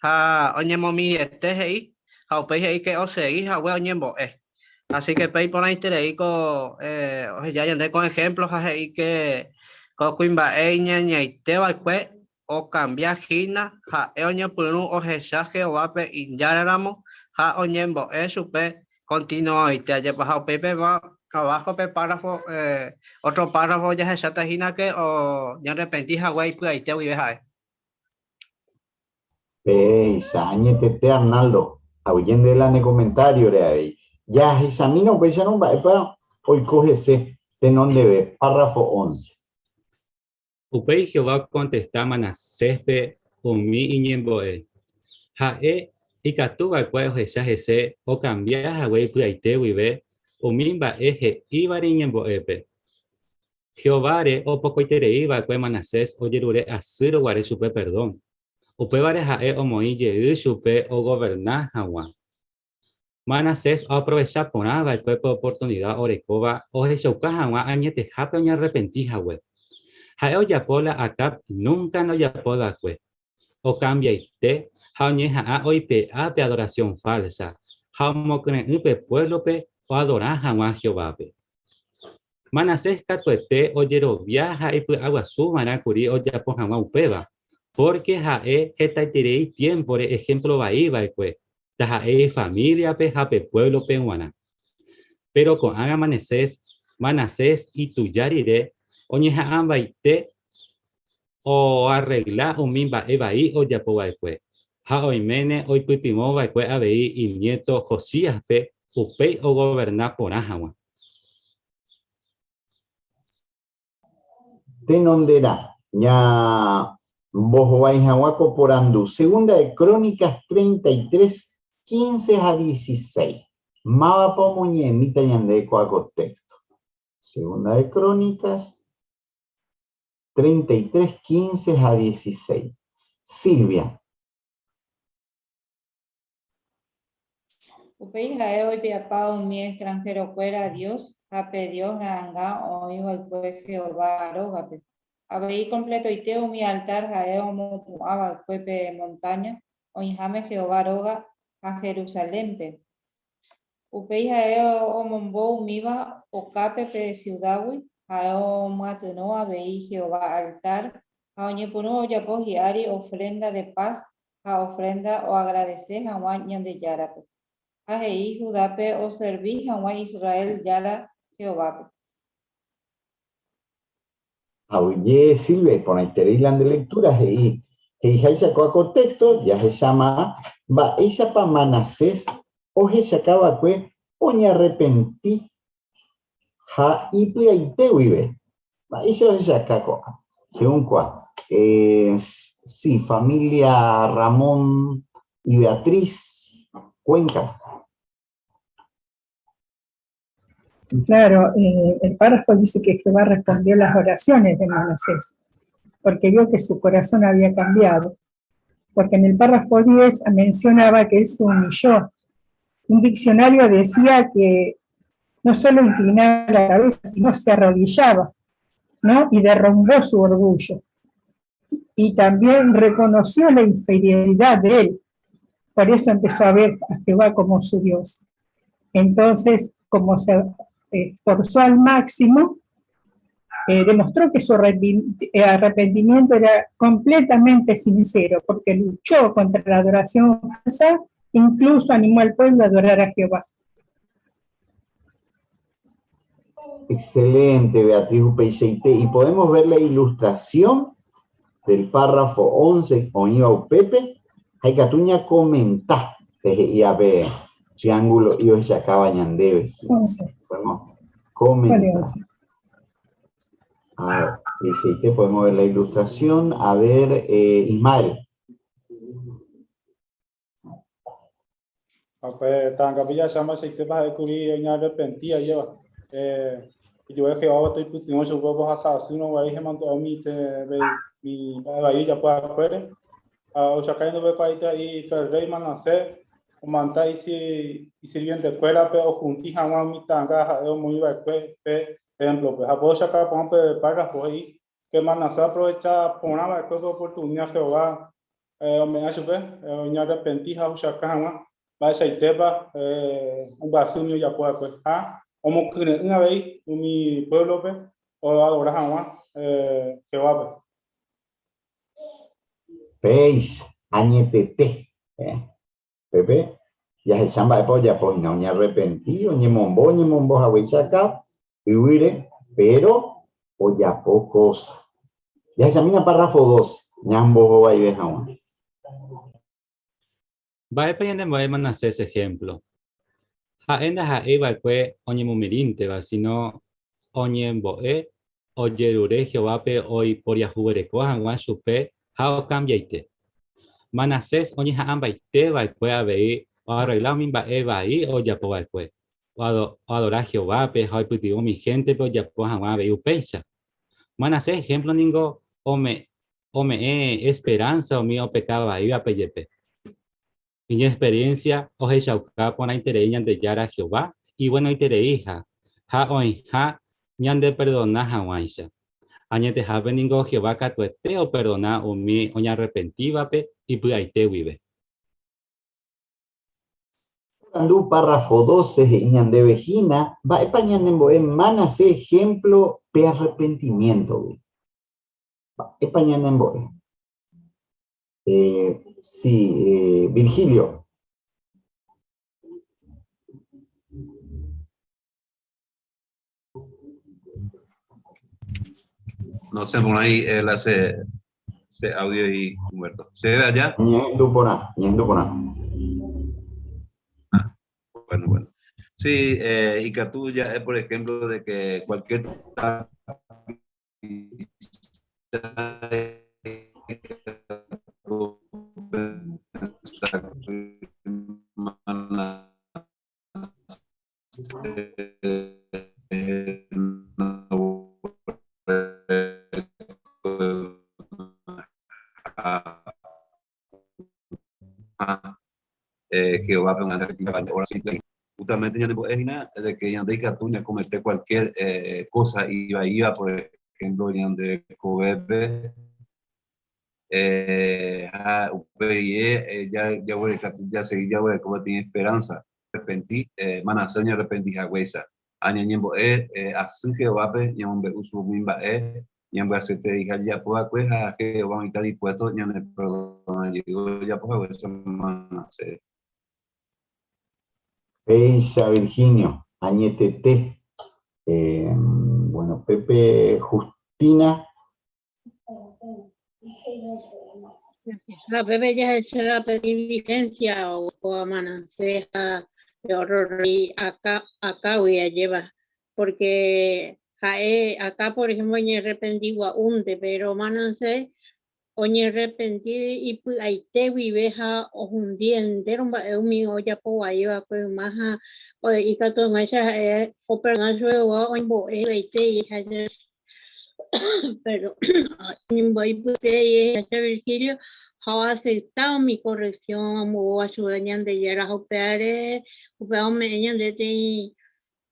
ha oñemomidiete he'i ha upéi he'i que osegi hague oñembo'e. Así que pe iporãiterei ko eh, oheja ñande ko ejemplo ha he'i que ko kuimba'e iñañaite va'ekue okambia hína ha'e oñepyrũ ohecha Jehovápe Ijáraramo ha oñembo'e chupe continuadoite. Ajépa ha upéi peva abajo pe párrafo eh, otro párrafo jahecháta hína que oñarrepenti hague ipy'aite guive ha'e. Péicha, añetete Arnaldo, aguyje nde la ne comentario-re avei. Jahechamína upéicharõ mba'épa oiko hese tenondeve, párrafo 11. Upéi Jehová okontesta Manaséspe umi iñembo'e. Ha'e ikatu va'ekue ohecha hese okambia hague ipy'aite guive umi mba'e he'ívare iñembo'épe. Jehováre opokoiterei va'ekue Manasés ojerure asýrõ guare chupe perdón. Upévare ha'e omoĩ jey chupe ogoverna hag̃ua. Manasés oaprovecha porã va'ekue pe oportunida orekóva ohechauka hag̃ua añetehápe oñarrepenti hague. Ha'e ojapo la Acab núnka ndojapói va'ekue. Okambiaite ha oñeha'ã oipe'a pe adorasión fálsa ha omokyre'ỹ pe puévlope oadora hag̃ua Jehovápe. Manasés katuete ojerovia ha ipy'aguasu va'erã kuri ojapo hag̃ua upéva, pórke ha'e hetaiterei tiémpore ehémplo vai va'ekue, taha'e ifamíliape ha pe puévlope g̃uarã. Péro ko'ág̃a Manasés, Manasés ituja rire oñeha'ãmbaite oarregla umi mba'e vai ojapo va'ekue, ha oiméne oipytyvõ va'ekue avei iniéto Josíaspe upéi ogoverna porã hag̃ua. Tenonderã, ñambohovái hag̃ua ko porandu, Segunda de Crónicas 33, 15 ha 16. Mávapa omoñe'ẽmíta ñandéve ko'a ko texto? Segunda de Crónicas 33, 15 ha 16. Silvia. Upéi ha'e oipe'apa umi extranherokuéra dios ha pe dios ra'anga oĩva'ekue Jehová rógape. Avei kompletoite umi altár ha'e omopu'ã va'ekue pe montáña oĩháme Jehová róga ha Jerusalénpe. Upéi ha'e omombo umíva okápe pe siudágui, ha'e omyatyrõ avei Jehová altár ha oñepyrũ ojapo hi'ári ofrénda de paz ha ofrénda oagradese hag̃ua Ñandejárape, ha he'i Judápe oservi hag̃ua Israel Jára Jehovápe. Aguyje, Silvia, iporãiterei la nde lectura, he'i he'iháicha ko'ã ko texto, jahecháma mba'éichapa Manasés ohechaka va'ekue oñearrepenti ha ipy'aite guive. Mba'éicha ohechaka ko'ã? Según kua. Eh, sí, familia Ramón y Beatriz Cuencas. Claro, eh, el párrafo dice que Jehová respondió las oraciones de Manasés, porque vio que su corazón había cambiado. Porque en el párrafo 10 mencionaba que él se humilló. Un diccionario decía que no solo inclinaba la cabeza, sino se arrodillaba, ¿no? Y derrumbó su orgullo. Y también reconoció la inferioridad de él. Por eso empezó a ver a Jehová como su Dios. Entonces, como se esforzó al máximo, Eh, demostró que su arrepentimiento era completamente sincero, porque luchó contra la adoración falsa, incluso animó al pueblo a adorar a Jehová. Excelente, Beatriz Upeiseite. Y podemos ver la ilustración del párrafo 11 oĩva upépe ha ikatu ñakomenta pe he'íva pe triángulo y ohechakáva ñandéve. 11. Podemos ¿Cuál es comentar. 11? A ver, Upeiseite, podemos ver la ilustración. A ver, Ismael. Ha pe ta'angápe jahecha mba'eichaitépa ha'ékuri oñearrepenti ajéva. Ijupe Jehová toipytyvõ chupe ombohasa asýrõ guare hemandu'a umi umi mba'e vai ojapo va'ekuére. Ha ohechaukái ndoguekuaáita he'i pe rréi Manasés omanda isirvientekuérape ohunti hag̃ua umi ta'anga ha'e omoĩ va'ekue pe témplope. Ha upéi ohechauka porã pe párrafo he'i ke Manasés oaprovecha porã va'ekue pe oportunida Jehová ome'ẽ chupe oñearrepenti ha ohuchaka hag̃ua mba'eichaitépa ombyasy umi ojapo va'ekue ha omokyre'ỹ avei umi puévlope oadora hag̃ua Jehovápe. Péicha, añetete. Pépe jahecha mba'épa ojapo hína, oñearrepenti, oñemombo oñemombo haguéicha Acab yvýre, péro ojapo kósa. Jahechamína párrafo 12, ñambohovaive hag̃ua. Mba'épa ñanembo'e Manasés ehémplo? Ha'e ndaha'éi va'ekue oñemomirĩnteva, síno oñembo'e ojerure Jehovápe oiporiahuvereko hag̃ua chupe ha okambiaite. Manasés oñeha'ãmbaite va'ekue avei oarregla umi mba'e vai ojapo va'ekue, oadora Jehovápe ha oipytyvõ umi héntepe ojapo hag̃ua avei upéicha. Manasés ehémplo ningo ome'ẽ esperánsa umi opeka vaívape jepe. Iñexperiénsia ohechauka porãiterei Ñandejára Jehová ivuenoitereiha ha oĩha ñandeperdona hag̃uáicha. Añetehápe ningo Jehová katuete operdona umi oñarrepentívape ipy'aite guive. Porandu párrafo 12 he'i ñandéve hína mba'épa ñanembo'e Manasés ehémplo pe arrepentimiéntogui. Mba'épa ñanembo'e? Sí, Virgilio. No sé, por ahí él hace ese audio y Humberto. ¿Se ve allá? Ñahendu porã, ñahendu porã. Ah, bueno, bueno. Sí, ikatu ja'e, por ejemplo, de que cualquier Jehovápe Justamente ñanembo'e hína de que ñande ikatu ñakomete cualquier cosa ivaíva, por ejemplo, ñande rekovépe, ha upe rire jasegi jaguereko peteĩ esperanza, arrepenti, Manasés oñearrepenti haguéicha. Ha ñañembo'e asy Jehovápe ñamombe'u umi mba'e ñambyasyetereiha jajapo va'ekue ha Jehová oĩta dispuesto ñaneperdona jey ojapo haguéicha Manasés. Péicha Virginio, añetete. Bueno, Pepe Justina. Ha pépe jahecha la peteĩ diferencia oguerekóva Manasés ha pe otro rey Acágui ajéva, porque ha'e Acá por ejemplo oñearrepenti gua'únte, pero Manasés Oñerrepenti ipy'aite guive ha ohundi entéro mba'e umi ojapo vai va'ekue yma ha ikatu hag̃uáicha ha'e operdona chupe Jehová oñembo'e ipy'aite ipy'aite Virgilio ha oasepta umi corrección ombouva chupe Ñandejára ha upévare upéva ome'ẽ ñande peteĩ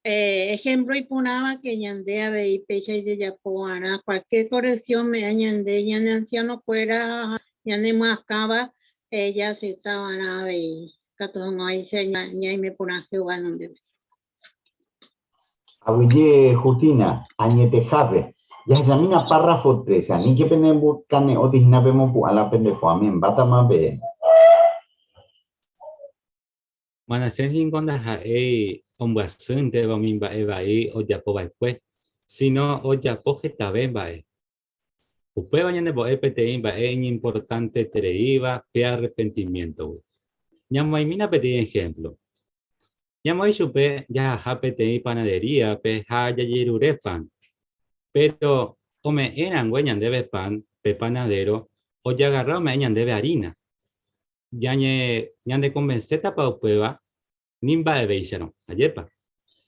Ejemplo iporãva que ñande avei péicha jajapo va'erã cualquier corrección me'ẽ ñande ñane anciano kuéra ha ñane myakãva jaacepta va'erã avei katu hag̃uáicha ñaime porã Jehová renondépe. Aguyje Justina, añetehápe. Jahechamína párrafo 13, aníke penembokane'õti hína pemopu'ã la pende po, amembátama peẽ. Manasés ningo ndaha'éi ombyasýnteva umi mba'e vai ojapo va'ekue, síno ojapo hetave mba'e. Upéva ñanembo'e peteĩ mba'e iñimportantetereíva pe arrepentimiéntogui. Ñamoĩmína peteĩ ehémplo. Ñamoĩ chupe jahaha peteĩ panaderíape ha jajerure pan. Péro ome'ẽ rangue ñandéve pan, pe panadéro ojagarra ome'ẽ ñandéve arína. Ñanekonvensétapa upéva? Ni mba'evéicharõ, ajépa?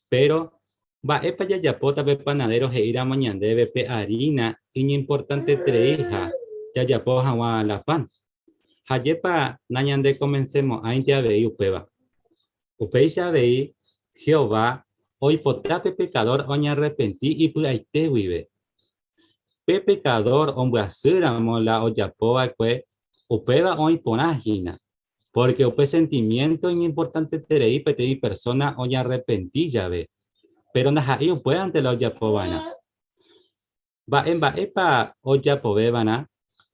Péro, mba'épa jajapóta pe panadéro he'íramo ñandéve pe arína iñimportantetereiha jajapo hag̃ua la pan? Ha ajépa nañandekonvensemo'ãinte avei upéva? Upéicha avei, Jehová oipota pe pekadór oñarrepenti ipy'aite guive. Pe pekadór ombyasýramo la ojapo va'ekue, upéva oĩ porã hína. Pórke upe sentimiénto iñimportanteterei peteĩ persóna oñarrepenti jave, péro ndaha'éi upévante la ojapo va'erã. Mba'e mba'épa ojapove va'erã?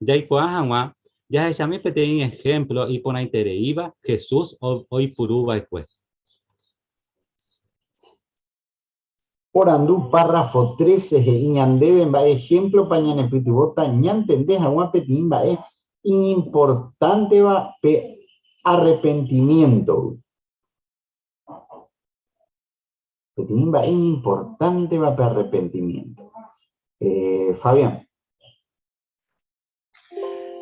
Jaikuaa hag̃ua, jahechami peteĩ ehémplo iporãitereíva Jesús oipuru va'ekue. Porandu párrafo 13 he'i ñandéve mba'e ehémplopa ñanepytyvõta ñantende hag̃ua peteĩ mba'e iñimportánteva pe arrepentimiéntogui. Peteĩ mba'e iñimportánteva pe arrepentimiénto. Eh, Fabián.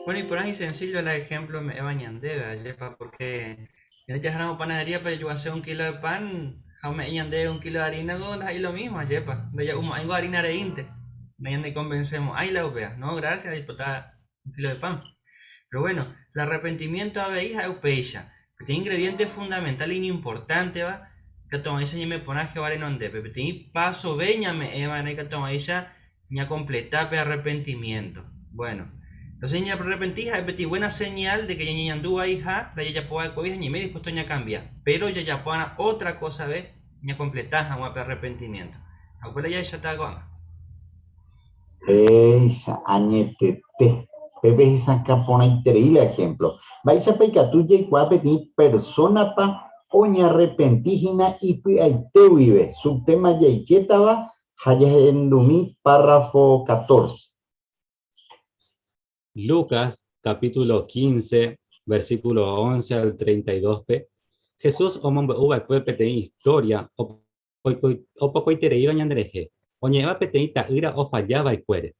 Bueno, iporã y sencillo el ejemplo ome'ẽva ñandéve, ajépa, porque ñande jaháramo panadería-pe jajuase un kilo de pan ha ome'ẽ ñandéve un kilo de harina ko ndaha'éi lo mismo, ajépa, ndaja'umo'ãingo harina reínte, nañanekonvensemo'ãi la upéva, no, gracias, aipota un kilo de pan. Pero bueno, el arrepentimiento avei ha'e upéicha, peteĩ ingrediente fundamental iñimportánteva ikatuhag̃uáicha ñaime porã Jehová renondépe, peteĩ pasove ñame'ẽva'erã ikatuhag̃uáicha ñakompleta pe arrepentimiento. Bueno, entonces ñaarrepenti ha'e peteĩ buena señal de que ñañeñandu vaiha la jajapo va'ekuégui ha ñaime dispuesto ñakambia. Pero jajapo va'erã otra kosave ñakompleta hag̃ua pe arrepentimiento. Ha upéi la jahecháta ko'ág̃a. Péicha, añetete. Pépe hesakã porãiterei la ejemplo. Mba'éichapa ikatu jaikuaa peteĩ persónapa oñarrepenti hína ipy'aite guive? Subtema jaikétava Ha jahendumi párrafo 14. Lucas capítulo 15, versículo 11 al 32-pe, Jesús omombe'u va'ekue peteĩ istória opokoitereíva ñanderehe, oñe'ẽva peteĩ ta'ýra ofalla va'ekuére.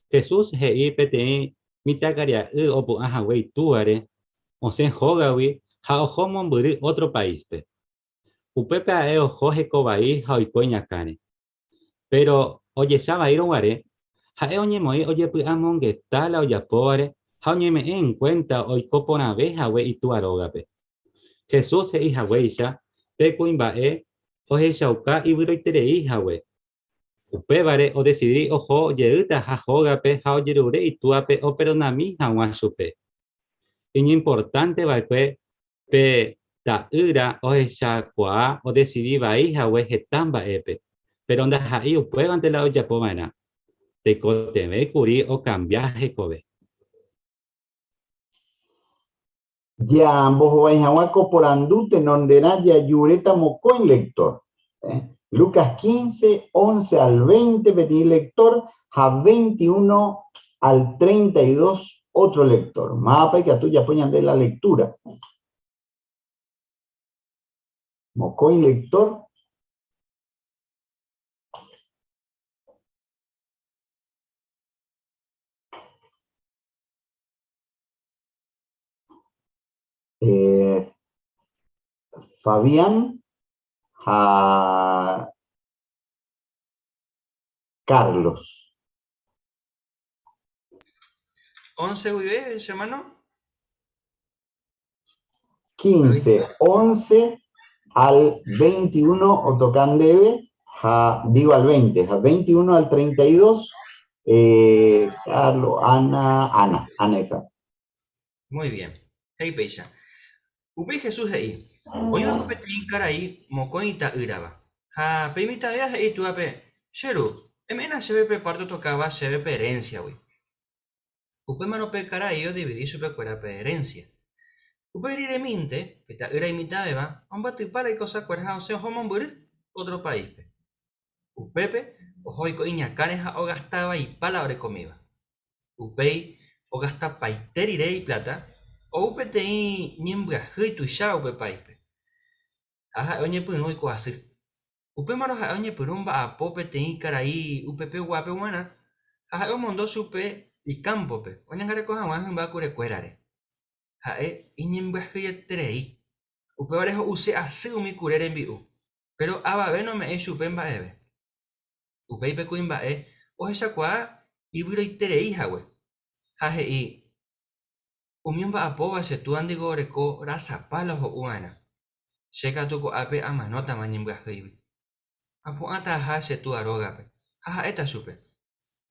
Jesús he'i peteĩ mitãkaria'y opu'ã hague itúvare, osẽ hógagui ha oho mombyry ótro paíspe. Upépe ha'e oho heko vai ha oiko iñakãre. Péro ojecha vaírõ guare, ha'e oñemoĩ ojepy'amongeta la ojapóvare ha oñeme'ẽ enkuénta oiko porãve hague itúa rógape. Jesús he'i haguéicha, pe kuimba'e ohechauka ivyroiterei hague. Upévare odesidi oho jeýtaha hógape ha ojerure itúape operdonami hag̃ua chupe. Iñimportánte va'ekue Pe ta'ýra ohechakuaa odesidi vai hague heta mba'épe, péro ndaha'éi upévante la ojapo va'erã. Tekotevẽ kuri okambia hekove. Jambohovái hag̃ua ko porandu tenonderã jajuréta mokõi lector. Lucas 15, 11 al 20 peteĩ lector ha 21 al 32 otro lector. Mávapa ikatu japo ñande la lectura? Mokõi lector. Eh, Fabián ha Carlos. 11 guive, hermano. 15, 11 al 21 otocan debe, ja, digo al 20, ja, 21 al 32, Carlos, Ana, Ana, Ana y Fran. Muy bien. He'i péicha. Upéi Jesús he'i, Oĩ va'ekue peteĩ karai mokõi ita'ýrava. Ha pe imitãvéva he'i itúvape, Che ru, Eme'ẽna chéve pe párte otokáva chéve pe erénsiagui. Upémarõ pe karai odividi chupekuéra pe erénsia. Upe riremínte, pe ta'ýra imitãvéva ombatypa la ikosakuéra ha osẽ oho mombyry ótro paíspe. Upépe oho oiko iñakãre ha ogasta vaipa la orekomíva. Upéi ogastapaite rire ipláta, ou peteĩ ñembyahýi tuicháva upe paíspe. Ha ha'e oñepyrũ oiko asy. Upémarõ ha'e oñepyrũ omba'apo peteĩ karai upepeguápe g̃uarã ha ha'e omondo chupe ikámpope oñangareko hag̃ua hymba kurekuérare. Ha'e iñembyahyieterei, upévare ho'use asy umi kure rembi'u, péro avave nome'ẽi chupe mba'eve. Upéi pe kuimba'e ohechakuaa ivyroiterei hague, ha he'i, Umi omba'apóva che túa ndigo oreko rasapa la ho'u va'erã. Che katu ko'ápe amanótama ñembyahýigui. Apu'ãta aha che túa rógape, ha ha'éta chupe,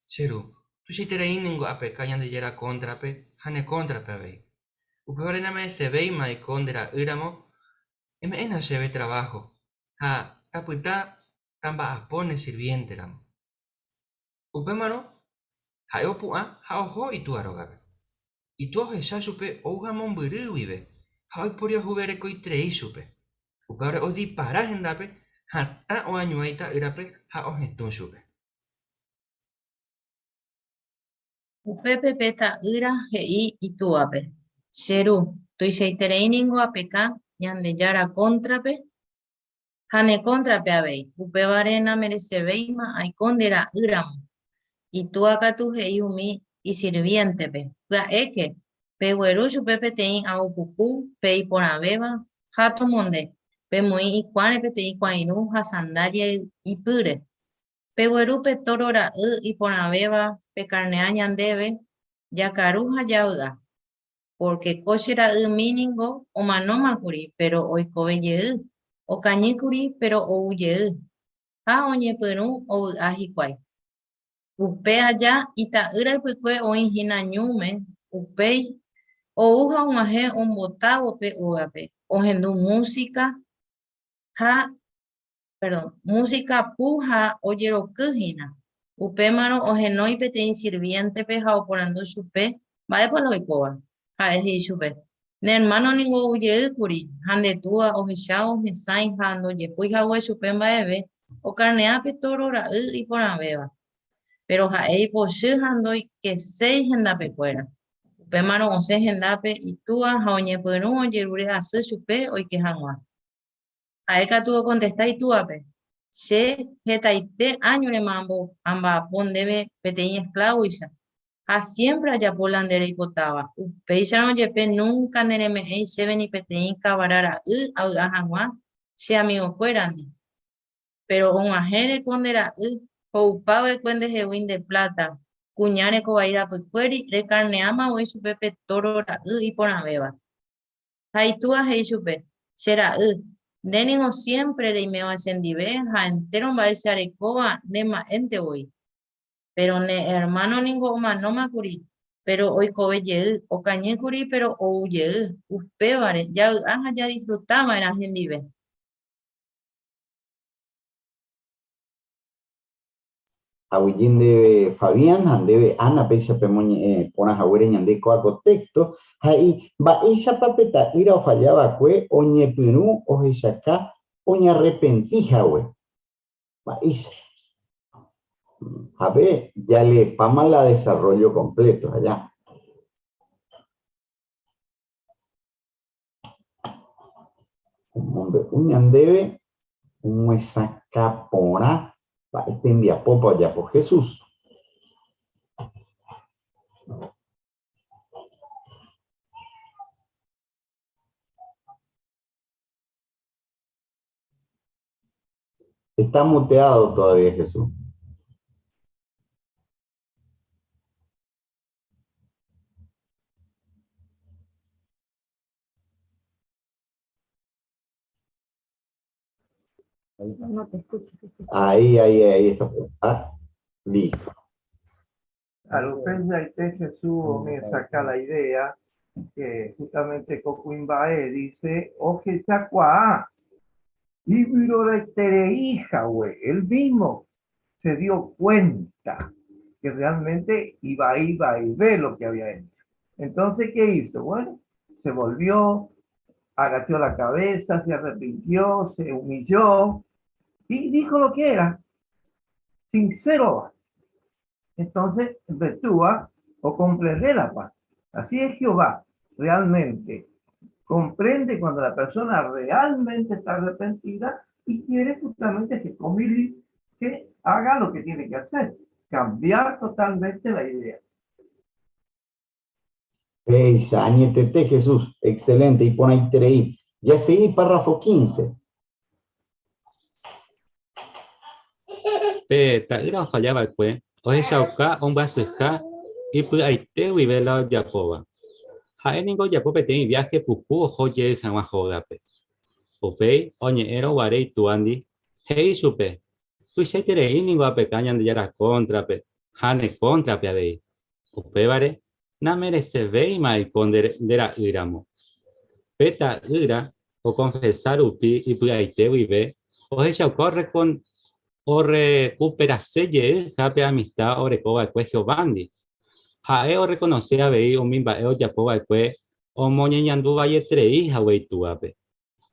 Che ru, tuichaiterei ningo apeka Ñandejára kóntrape ha ne kóntrape avei. Upévare nameresevéima aiko nde ra'ýramo, eme'ẽna chéve traváho ha tapyta tamba'apo ne sirviénteramo. Upémarõ ha'e opu'ã ha oho itúa rógape. Itúa ohecha chupe ouha mombyry guive ha oiporiahuverekoiterei chupe. Upévare odipara hendápe hatã oañuã ita'ýrape ha ohetũ chupe. Upépe pe ta'ýra he'i itúape, Che ru, tuichaiterei ningo apeka Ñandejára kóntrape ha ne kóntrape avei, upévare nameresevéima aiko nde ra'y ramo. Itúa katu he'i umi isirviéntepe, Pya'éke, pegueru chupe peteĩ ao puku, pe iporãvéva, ha tomonde, pemoĩ ikuãre peteĩ kuãirũ ha sandália ipýre. Pegueru pe tóro ra'y iporãvéva pekarnea ñandéve, jakaru ha javy'a. Pórke ko che ra'ymi ningo omanóma kuri, péro oikove jey, okañy kuri, péro ou jey. Ha oñepyrũ ovy'a hikuái. Upe aja ita'ýra ypykue oĩ hína ñúme, upéi ou ha og̃uahẽ ombotávo pe ógape, ohendu músika ha perdón, músika pu ha ojeroky hína. Upémarõ ohenói peteĩ sirviéntepe ha oporandu chupe mba'épa la oikóva. Ha'e he'i chupe, Ne ermáno ningo ou jey kuri, ha nde túa ohechávo hesãi ha ndojehúi hague chupe mba'eve, okarnea pe tóro ra'y iporãvéva. Péro ha'e ipochy ha ndoikeséi hendapekuéra. Upémarõ osẽ hendápe itúa ha oñepyrũ ojerure asy chupe oike hag̃ua. Ha'e katu okontesta itúape, Che hetaite áñorema amba'apo ndéve peteĩ esklávoicha, ha siémpre ajapo la nde reipotáva, upéicharõ jepe núnka nereme'ẽi chéve ni peteĩ kavara ra'y avy'a hag̃ua che amigokuérandi. Péro og̃uahẽre ko nde ra'y ho'upa va'ekue ndehegui nde pláta, kuña rekovai rapykuéri rekarneáma voi chupe pe tóro ra'y iporãvéva. Ha itúa he'i chupe, Che ra'y, nde ningo siémpre reiméva chendive ha entéro mba'e che arekóva ne mba'énte voi. Péro ne ermáno ningo omanóma kuri, péro oikove jey, okañy kuri péro ou jey, upévare javy'a ha jadisfruta va'erã hendive. Aguyje ndéve Fabián ha ndéve Ana péicha pemoñe'ẽ porã haguére ñande kóa ko texto, ha he'i mba'éichapa pe ta'ýra ofalla va'ekue oñepyrũ ohechaka oñarrepenti hague. Mba'éicha. Ha pe jaleepáma la desarrollo completo allá. Omombe'u ñandéve omyesakã porã mba'e tembiapópa ojapo Jesús. Está muteado todavía Jesús. No te escucho. Ahí, ahí, ahí está. Ah, listo. Claro, upeichaite Jesús me saca la idea que justamente ko kuimba'e dice ohechakuaa ivyroraiterei hague, él mismo. Se dio cuenta que realmente iba a ir vaive lo que había hecho. Entonces, ¿qué hizo? Bueno, se volvió, agachó la cabeza, se arrepintió, se humilló y dijo lo que era, sincero. Entonces, vetúa o comprende la paz. Así es Jehová, realmente. Comprende cuando la persona realmente está arrepentida y quiere justamente que comili, que haga lo que tiene que hacer, cambiar totalmente la idea. Péicha, añetete Jesús, excelente, iporãiterei. Jasegi párrafo 15. Pe ta'ýra ofalla va'ekue ohechauka ombyasyha ipy'aite guive la ojapóva. Ha'e ningo ojapo peteĩ viáhe puku oho jey hag̃ua hógape. Upéi oñe'ẽrõ guare itúandi, he'i chupe, Tuichaiterei ningo apeka Ñandejára kóntrape ha ne kóntrape avei. Upévare, nameresevéima aiko nde ra'y ramo. Pe ta'ýra okonfesa rupi ipy'aite guive ohechauka orrekuperase jeyha pe amista oreko va'ekue Jehovándi. Ha'e orrekonose avei umi mba'e ojapo va'ekue omoñeñandu vaieterei hague itúvape.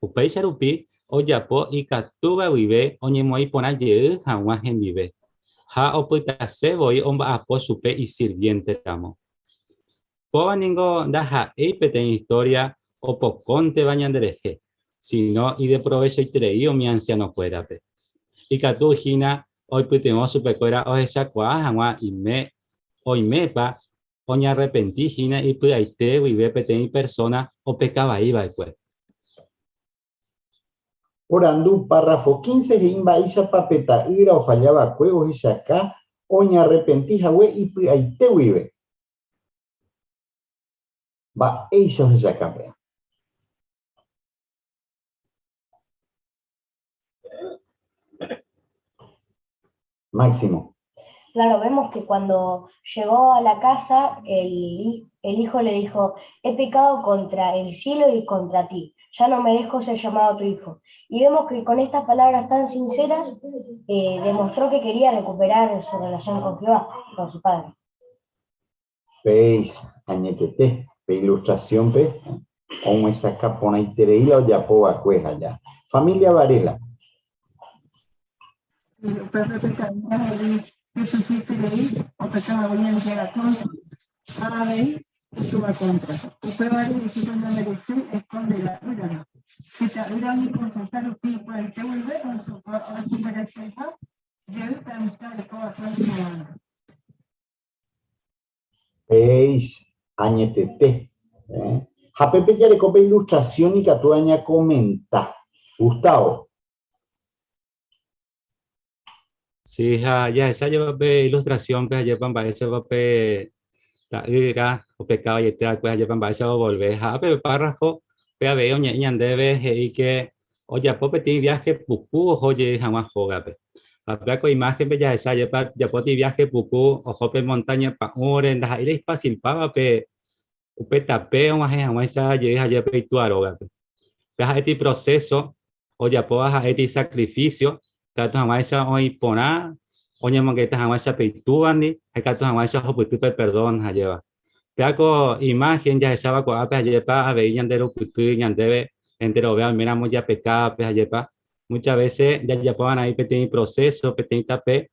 Upéicha rupi ojapo ikatúva guive oñemoĩ porã jey hag̃ua hendive, ha opytase voi omba'apo chupe isirviénte ramo. Kóva ningo ndaha'éi peteĩ istória opokónteva ñanderehe, síno ideprovechoiterei umi ansianokuérape. Ikatu hína oipytyvõ chupekuéra ohechakuaa hag̃ua ime oimépa oñarrepenti hína ipy'aite guive peteĩ persóna opeka vai va'ekue. Porandu, párrafo 15 he'i mba'éichapa pe ta'ýra ofalla va'ekue ohechaka oñarrepenti hague ipy'aite guive. Mba'éicha ohechaka péa? Máximo. Claro, vemos que cuando llegó a la casa, el, el hijo le dijo, he pecado contra el cielo y contra ti, ya no merezco ser llamado tu hijo. Y vemos que con estas palabras tan sinceras eh, demostró que quería recuperar su relación con Jehová, con su padre. Péicha, añetete, pe ilustración-pe omyesakã porãiterei la ojapo va'ekue ha ja. Familia Varela. Upépe pe ta'ýra he'i jetuichaiterei opeka hague Ñandejára kóntra ha avei itúva kóntra. Upévare he'i chupe nomereséi oiko nde ra'ýramo. Pe ta'ýra oñekonfesa rupi ipy'aite guive orekuperaseha jey pe amista oreko va'ekue Jehovándi. Péicha, añetete. Eh? Ha pépe jareko pe ilustración ikatúva ñakomenta. Gustavo. Sí, ha jahecha jeva pe ilustración-pe hajépa mba'éichapa pe ta'ýra opeka vaiete va'ekue hajépa mba'éichapa ovolve. Ha ápe pe párrafo pe avei oñe'ẽ ñandéve he'i ke ojapo peteĩ viáhe puku oho jey hag̃ua hógape. Ha péva ko imáhenpe jahecha ajépa ojapóta iviáhe puku oho pe montáña pa'ũre, ndaha'éi la ifásilpava pe upe tape og̃uahẽ hag̃uáicha jey ha jepe itúa rógape. Péva ha'éta iproséso ojapóva ha'éta isakrifísio ikatu hag̃uáicha oĩ porã oñemongeta hag̃uáicha pe itúvandi ha ikatu hag̃uáicha ohupyty pe perdón hajéva. Péva ko imáhen jahecháva ko'ápe hajépa avei ñanderupyty ñandéve enterove oiméramo japeka pe hajépa muchas veces jajapova'erã peteĩ proceso, peteĩ tape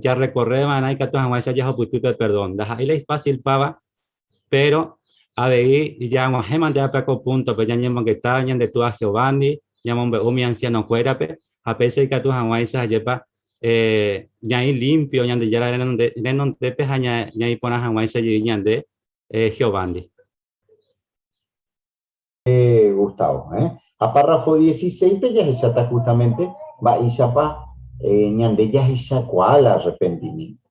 jarrekorreva'erã ikatu hag̃uáicha jahupyty pe perdón. Ndaha'éi la ifásilpava, péro avei jag̃uahẽmante ápe ko púntope ñañemongeta ñande Túa Jehovándi, ñamombe'u umi ansianokuérape ha péicha ikatu hag̃uáicha ajépa ñaĩ limpio Ñandejára renondépe ha ñaĩ porã hag̃uáicha jey ñande Jehovándi. Gustavo. Eh? Ha párrafo 16-pe jahecháta justamente mba'éichapa ñande jahechakuaa la arrepentimiento.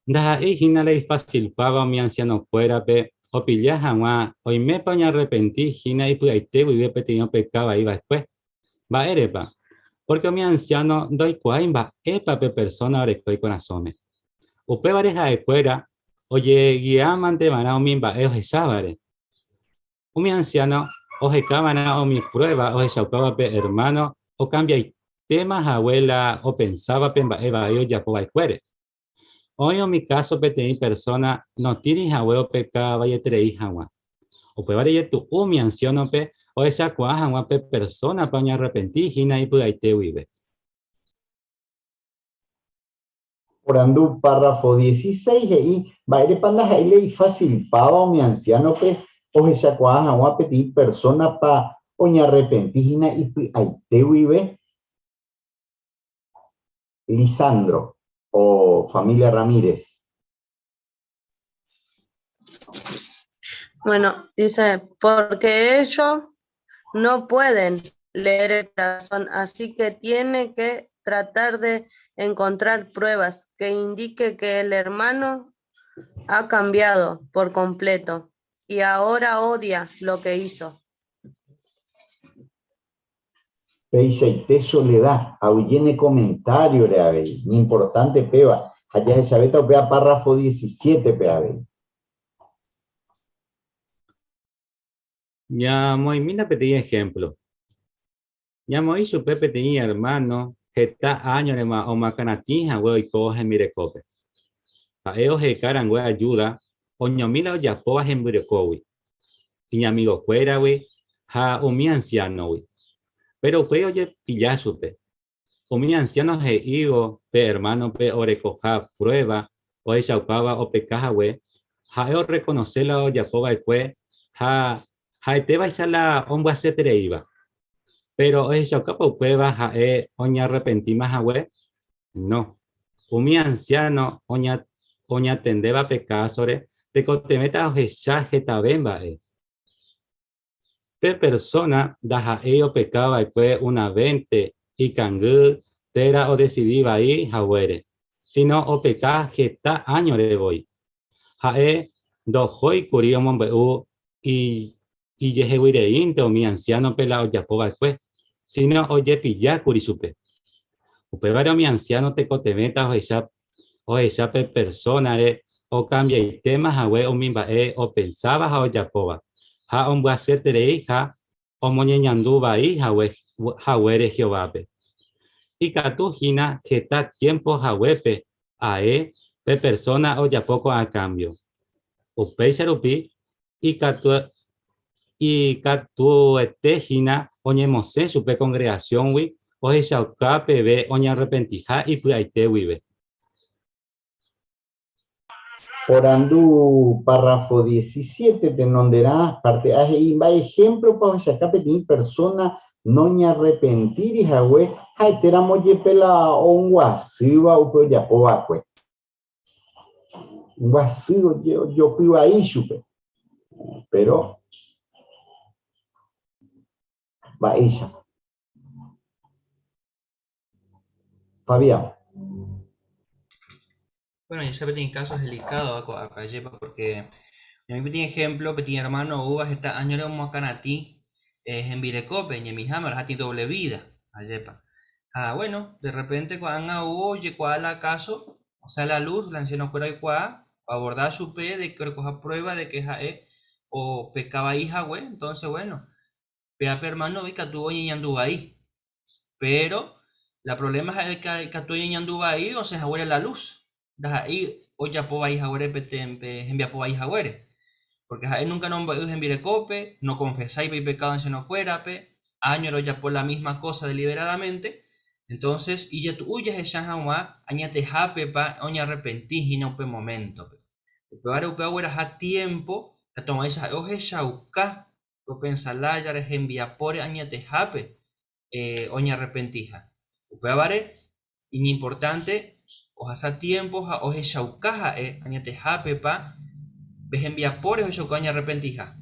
Ndaha'éi hína la ifasilpáva umi ansianokuérape opilla hag̃ua oimépa oñarrepenti hína ipy'aite guive peteĩ opeka vai va'ekue. Mba'érepa? Pórke umi ansiáno ndoikuaái mba'épa pe persóna oreko ikorasõme. Upévare ha'ekuéra ojegiámante va'erã umi mba'e ohechávare. Umi ansiáno oheka va'erã umi pruéva ohechaukáva pe ermáno okambiaitéma hague la opensáva pe mba'e vai ojapo va'ekuére. Oĩ umi káso peteĩ persóna notĩri hague opeka vaieterei hag̃ua. Upévare ijetu'u umi ansiánope ohechakuaa hag̃ua pe persónapa oñarrepenti hína ipy'aite guive. Porandu párrafo 16 he'i mba'érepa ndaha'éi la ifásilpáva umi ansiánope ohechakuaa hag̃ua peteĩ persónapa oñarrepenti hína ipy'aite guive. Lisandro o familia Ramírez. Bueno, dice, porque ellos no pueden leer el corazón, así que tiene que tratar de encontrar pruebas que indique que el hermano ha cambiado por completo y ahora odia lo que hizo. Peichaite Soledad, aguyje ne comentario-re avei, iñimportante péva, ha jahechavéta upéva párrafo 17-pe avei. Ñamoĩmína peteĩ ehémplo. Ñamoĩ chupe peteĩ ermáno heta áñorema omoakãratĩ hague oikóvo hembirekópe. Ha'e oheka rangue ajúda oñomi la ojapóva hembirekógui. iñamigokuéragui ha umi ansiánogui. Péro upéi ojepilla chupe. Umi ansiáno he'ívo pe ermánope orekoha pruéva ohechaukáva opeka hague, ha'e orrekonose la ojapo va'ekue ha ha'etévaicha la ombyasyetereíva. Péro ohechaukápa upéva ha'e oñearrepentíma hague? No. Umi ansiáno oñatendéva pe kásore tekotevẽta ohecha hetave mba'e. Pe persóna ndaha'éi opeka va'ekue una vénte ikangy térã odesidi vai haguére, síno opeka heta áñore voi. Ha'e ndohói kuri omombe'u ijeheguireínte umi ansiánope la ojapo va'ekue, síno ojepilla kuri chupe. Upévare umi ansiáno tekotevẽta ohecha ohecha pe persónare okambiaitéma hague umi mba'e opensáva ha ojapóva, ha ombyasyetereiha omoñeñandu vai hague haguére Jehovápe. Ikatu hína heta tiémpo haguépe ae pe persóna ojapo ko'ã kámbio. Upéicha rupi Ikatuete hína oñemosẽ chupe kongregasióngui ohechauka peve oñearrepentiha ipy'aite guive. Porandu párrafo 17 tenonderã párte A he'i mba'e ehémplopa ohechauka peteĩ persóna noñarrepentíri hague ha'etéramo jepe la onguasýva upe ojapo va'ekue. Mba'asy ojopy vai chupe. Péro mba'éicha? Fabián. Bueno, ya peteĩ caso delicado ko'ápe ajépa porque oĩ peteĩ ejemplo peteĩ hermano oúva heta áñore omoakãratĩ hembirekópe ñemiháme orahati doble vida, ajépa. Ha bueno, de repente ko'ág̃a ou ojekuaa la caso O sea la luz, la ancianokuéra oikuaa, oaborda chupe de que orekoha prueba de que ha'e opeka vai hague, entonces bueno, péva pe hermano ikatu oñeñandu vai. Pero la problema ha'e ikatu oñeñandu vai osẽ haguére la luz, ndaha'éi ojapo vai haguére pe hembiapo vai haguére. Porque ha'e nunca nombo'éi hembirekópe, nokonfesái pe ipecado ancianokuérape, áñore ojapo la misma cosa deliberadamente, entonces ijetu'u jahecha hag̃ua añetehápepa oñearrepenti hína upe moméntope. Upévare upéva ogueraha tiémpo katu hag̃uáicha ha'e ohechauka opensa lájare hembiapóre añetehápe oñearrepentiha. Upévare iñimportánte ohasa tiémpo ha ohechauka ha'e añetehápepa pe hembiapóre ohechauka oñearrepentiha.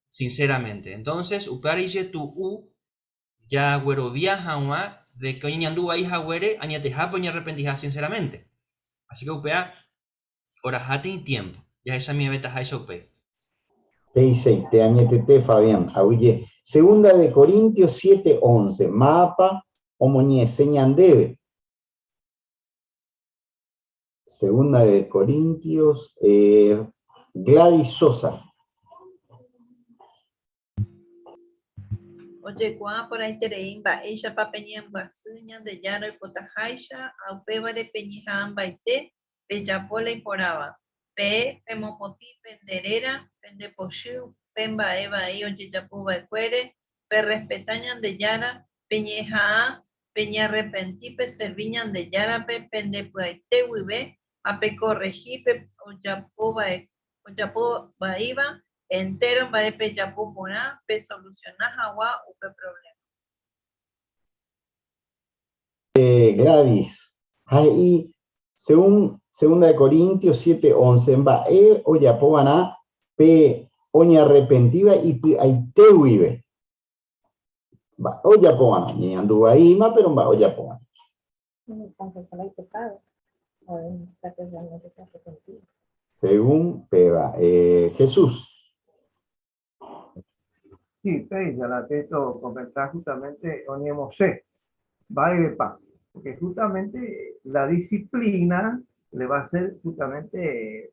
Sinceramente. Entonces, upévare ijetu'u jaguerovia hag̃ua de que oñeñandu vai haguére añetehápe oñearrepentiha sinceramente. Así que upéva oraháta itiempo, jahechamievetaháicha upéi. Peichaite añetete, Fabián. Aguyje. Segunda de Corintios 7, 11. Mápa omoñe'ẽse ñandéve. Segunda de Corintios, eh, Gladys Sosa. Ojekuaa porãiterei mba'éichapa peñembyasy Ñandejára oipotaháicha ha upévare peñeha'ãmbaite pejapo la iporãva. Peẽ pemopotĩ pende réra, pendepochy upe mba'e vai ojejapo va'ekuére, perrespeta Ñandejára, peñeha'ã peñearrepenti peservi Ñandejárape pende py'aite guive ha pekorrehi pe ojapo vaíva entéro mba'e pejapo porã pesolusiona hag̃ua upe provléma. Gladys, ha he'i, según Segunda de Corintios 7:11, mba'e ojapo va'erã pe oñearrepentíva ipy'aite guive. Mba'e ojapo va'erã? Ñañandu vaíma, péro mba'e ojapo va'erã? Según péva, Jesús. Sí, péicha la texto comenta justamente oñemosẽ. Mba'érepa? Porque justamente la disciplina le va a hacer justamente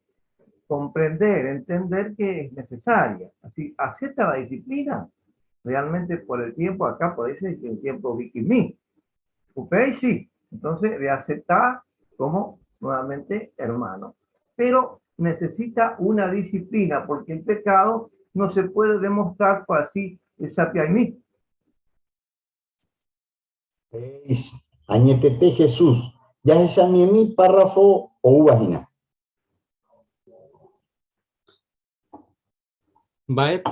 comprender, entender que es necesaria. Así, acepta la disciplina, realmente por el tiempo, acá por eso es el tiempo vikimi. Upéi sí, entonces de aceptar como nuevamente hermano. Pero necesita una disciplina, porque el pecado no se puede demostrar por así sapiaimi. Péicha, añetete Jesús, jahechamiemi párrafo oúva hína. Mba'e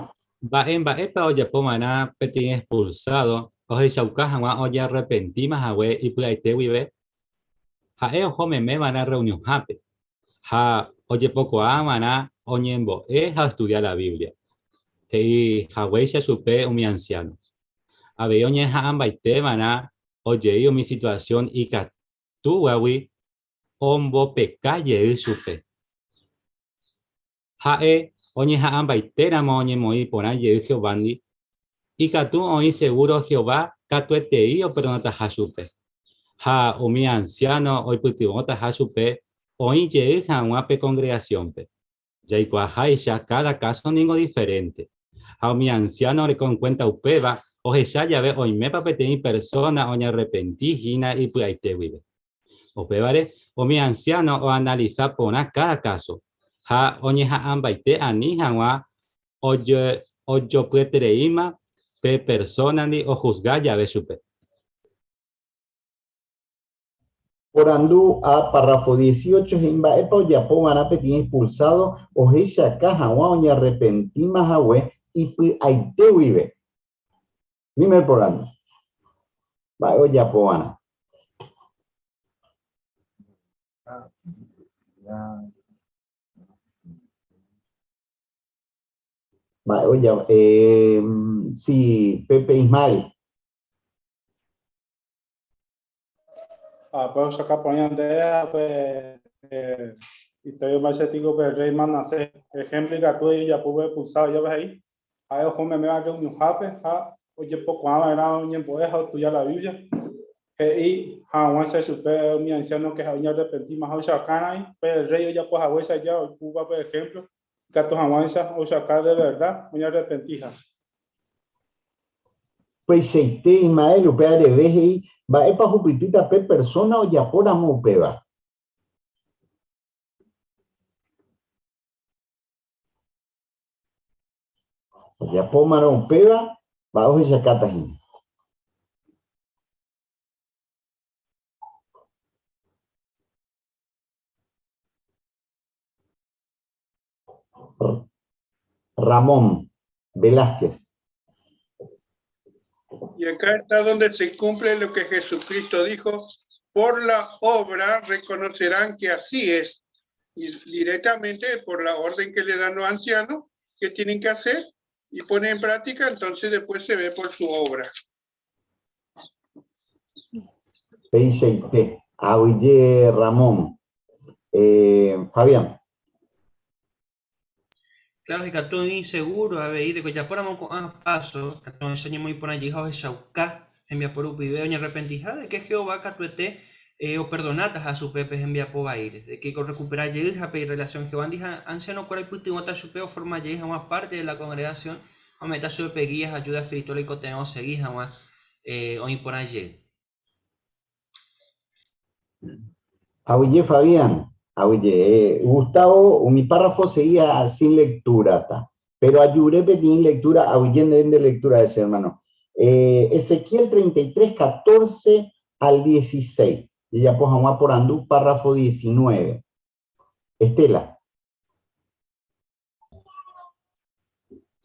mba'e mba'épa ojapo va'erã peteĩ expulsado ohechauka hag̃ua ojearrepentíma hague ipy'aite guive? Ha'e oho meme va'erã rreunionhápe ha ojepokuaa va'erã oñembo'e ha oestudia la Biblia, he'i haguéicha chupe umi ansiáno. Avei oñeha'ãmbaite va'erã ojei umi situasión ikatúvagui ombopeka jey chupe. Ha'e oñeha'ãmbaitéramo oñemoĩ porã jey Jehovándi, ikatu oĩ segúro Jehová katuetei operdonataha chupe, ha umi ansiáno oipytyvõtaha chupe oĩ jey hag̃ua pe kongregasiónpe. Jaikuaaháicha káda káso ningo diferénte, ha umi ansiáno oreko enkuénta upéva ohecha jave oimépa peteĩ persóna oñarrepenti hína ipy'aite guive. Upévare, umi ansiáno oanalisa porã káda káso ha oñeha'ãmbaite ani hag̃ua ojopyetereíma pe persónandi ohusga jave chupe. Porandu A, párrafo 18 he'i mba'épa ojapo va'erã peteĩ expulsado ohechaka hag̃ua oñearrepentíma hague ipy'aite guive. Primer porandu. Mba'e ojapo va'erã? Mba'e ojapo? Eh, sí, Pepe Ismael. Ah, pues saca por ñande, pues, historia machético, pues, rey Manasés, ejemplo, ikatu ijapu expulsado, ya ves ahí. Ha'e oho meme va reunionhápe ha ojepokuaa va'erã oñembo'e ha ostudia la Biblia. He'i haguãicha chupe umi anciano que ha'e oñearrepentíma ha oichakárãi pe rey ojapo haguéicha ja oipúva pe ejemplo ikatu haguãicha oichaka de verdad oñearrepentíha. Upeichaite Ismael upe areve he'i mba'épa ohupytýta pe persóna ojapóramo upéva. Ojapómarõ upéva, mba'e ohechakáta hína. Ramón Velázquez. Y acá está donde se cumple lo que Jesucristo dijo, por la obra reconocerán que así es. Y directamente por la orden que le dan los ancianos, que tienen que hacer y ponen en práctica, entonces después se ve por su obra. Peichaite. Aguyje Ramón. Eh, Fabián. Claro, ikatu oĩ seguro avei de que ojapóramo ko'ã paso, katu ohecha ñemoĩ porã jey ha ohechauka hembiapo rupive oñarrepentiha de que Jehová katuete operdonátaha chupe pe hembiapo vaíre, de que orrekupera jey ha pe irrelasión Jehovándi ha ansianokuéra oipytyvõta chupe oforma jey hag̃ua parte de la congregación. Ome'ẽta chupe pe guía ha ayuda espiritual oikotevẽ osegi hag̃ua oĩ porã jey. Aguyje Fabián, aguyje. Gustavo, umi párrafo seguía sin lectura-ta. Pero ajure peteĩ lectura, aguyje ndéve nde lectura che hermano. Ezequiel 33, 14 al 16, jajapo hag̃ua porandu párrafo 19. Estela.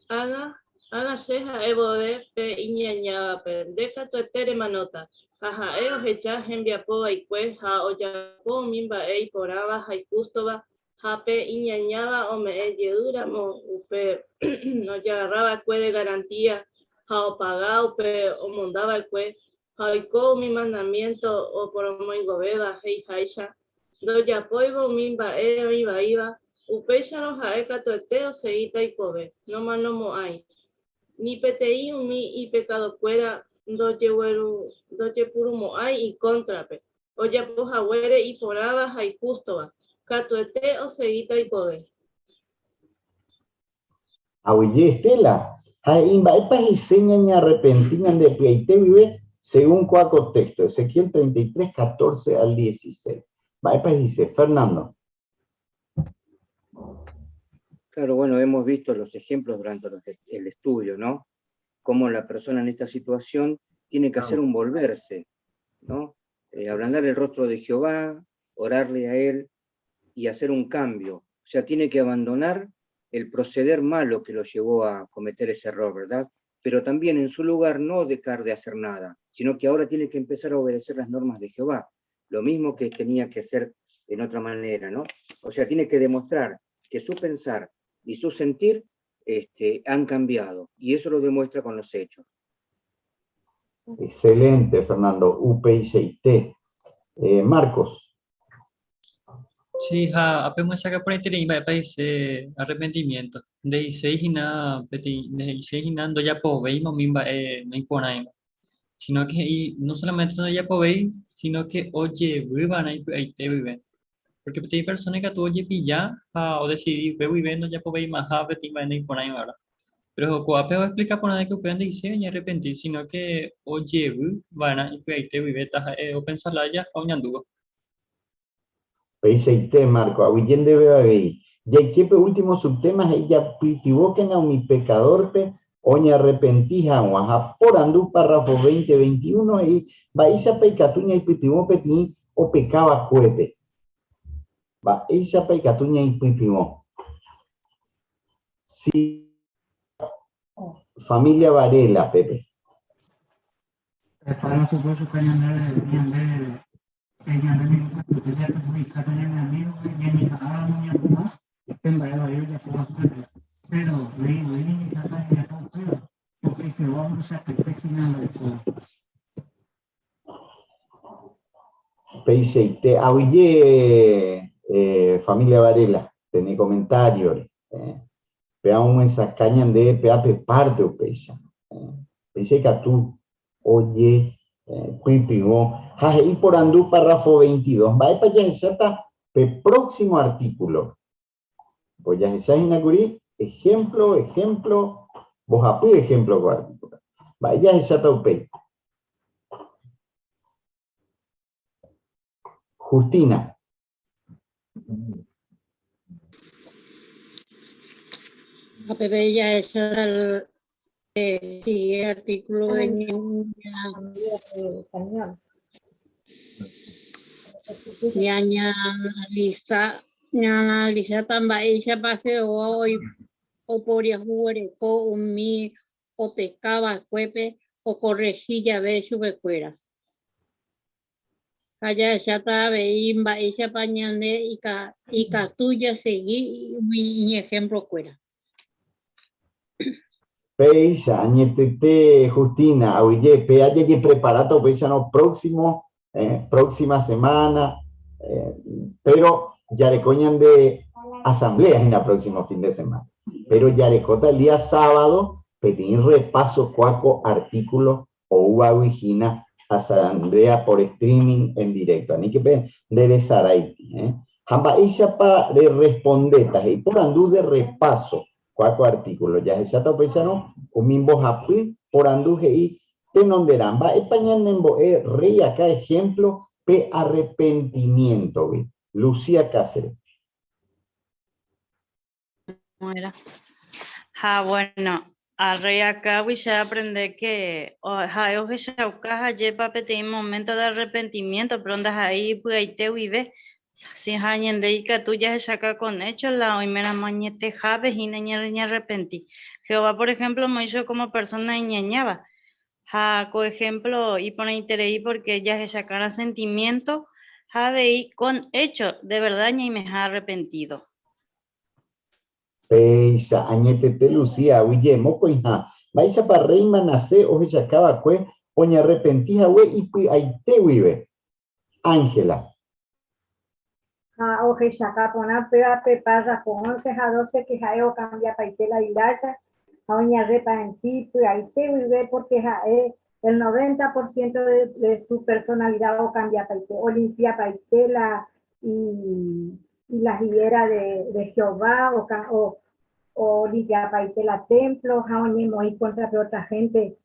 Ág̃a, ág̃a che ha'e vove pe iñañávape, nde katuete remanóta. Ha ha'e ohecha hembiapo vaikue ha ojapo umi mba'e iporãva ha ihústova, ha pe iñañáva ome'ẽ jey ramo upe ojagarra va'ekue de garantía ha opaga upe omonda va'ekue, ha oiko umi mandamiénto oporomoingovéva he'iháicha, Ndojapóivo umi mba'e oĩ vaíva, upéicharõ ha'e katuete osegíta oikove, nomanomo'ãi. Ni peteĩ umi ipekadokuéra ndojepurumo'ãi ikóntrape, ojapo haguére iporãva ha ihústova, katuete osegíta oikove. Aguyje Estela, ha he'i mba'épa he'ise ñañearrepenti ñande py'aite guive según kóa ko texto, Ezequiel 33, 14 al 16. Mba'épa he'ise? Fernando. Claro, bueno, hemos visto los ejemplos durante el estudio, ¿no? Cómo la persona en esta situación tiene que hacer un volverse, ¿no? Ablandar el rostro de Jehová, orarle a él y hacer un cambio. O sea, tiene que abandonar el proceder malo que lo llevó a cometer ese error, ¿verdad? Pero también en su lugar no dejar de hacer nada, sino que ahora tiene que empezar a obedecer las normas de Jehová, lo mismo que tenía que hacer en otra manera, ¿no? O sea, tiene que demostrar que su pensar y su sentir han cambiado, y eso lo demuestra con los hechos. Excelente, Fernando. UPICIT. Marcos. Sí, ha ape omyesakã porãiterei mba'épa he'ise arrepentimiento. Nde'iséi hína peteĩ, nde'iséi hína ndojapovéima umi mba'e noiporãiva, sino que he'i no solamente ndojapovéi, sino que ojevy va'erã ipy'aite guive. Porque peteĩ persona ikatu ojepilla ha odecidi upe guive ndojapoveimaha peteĩ mba'e noiporãiva, verdad? Pero ko'ápe oexplika porã de que upéva nde'iséi oñearrepenti, sino que ojevy va'erã ipy'aite guive taha'e opensa lája ha oñandúva. Peichaite, Marco, aguyje ndéve avei. Jaike pe último subtema he'i japytyvõkena umi pekadórpe oñearrepenti hag̃ua. Ha porandu párrafo 20, 21 he'i mba'éichapa ikatu ñaipytyvõ peteĩ opeka vakuépe. Mba'éichapa ikatu ñaipytyvõ? Si familia Varela, Pepe. Pe ñande ningo katuete japerhudikáta ñane amígope ñañeha'ãramo ñapu'ã pe mba'e vai ojapo va'ekuére. Péro rei voi ñañeha'ãta jajapo upéva, pórke Jehová ohechapaite hína la oikóva. Peichaite, aguyje familia Varela, pene komentáriore. Péva omyesakã ñandéve péva pe párte upéicha. Péicha ikatu oje pytyvõ ha he'i porandu párrafo 22. Mba'épa jahecháta pe próximo artículo? Ko jahecha hína kuri ejemplo, ejemplo, mbohapy ejemplo ko artículo. Mba'e jahecháta upéi? Justina. Ha peve jahecha el siguiente artículo de ñañanalisa ñaanalisáta mba'éichapa Jehová oporiahuvereko umi opeka va'ekuépe okorrehi jave chupekuéra. Ha jahecháta avei mba'éichapa ñande ikatu jasegi umi iñehemplokuéra. Péicha, añetete Justina, aguyje, péa jajepreparáta upéicharõ próximo, próxima semana, pero jareko ñande asamblea hína próximo fin de semana. Pero jarekóta el día sábado peteĩ repaso kua ko artículo oúvagui hína asamblea por streaming en directo. Aníke pe nde resaráiti. Ha mba'éichapa rerrespondéta? He'i porandu de repaso. Kóa ko artículo jahecháta upéicharõ umi mbohapy porandu he'i tenonderã mba'épa ñanembo'e rréi Acá ejemplo pe arrepentimiento-gui. Lucía Cáceres. Ha bueno, a rey Acágui che aprende que ha'e ohechauka hajépa peteĩ momento de arrepentimiento, pero ndaha'éi ipy'aite guive, si ha ñande ikatu jahechaka con hecho la oiméramo añetehápe hína ñañearrepenti. Jehová, por ejemplo, omoĩcho como persona iñañáva. Ha ko ejemplo iporãiterei porque jahechakãra sentimiento ha avei con hecho de verdad ñaimeha arrepentido. Péicha, añetete Lucía, aguyje mokõiha, mba'éichapa rréi Manasés ohechaka va'ekue oñarrepenti hague ipy'aite guive? Ángela. Ha ohechaka porã péva pe párrafo 11 ha 12 ke ha'e okambiapaite la ilája ha oñarrepenti py'aite guive pórke ha'e el 90 por ciento de su personalidad okambiapaite, olimpiapaite la la higuera de Jehová, olimpiapaite la templo ha oñemoĩ contra pe otra gente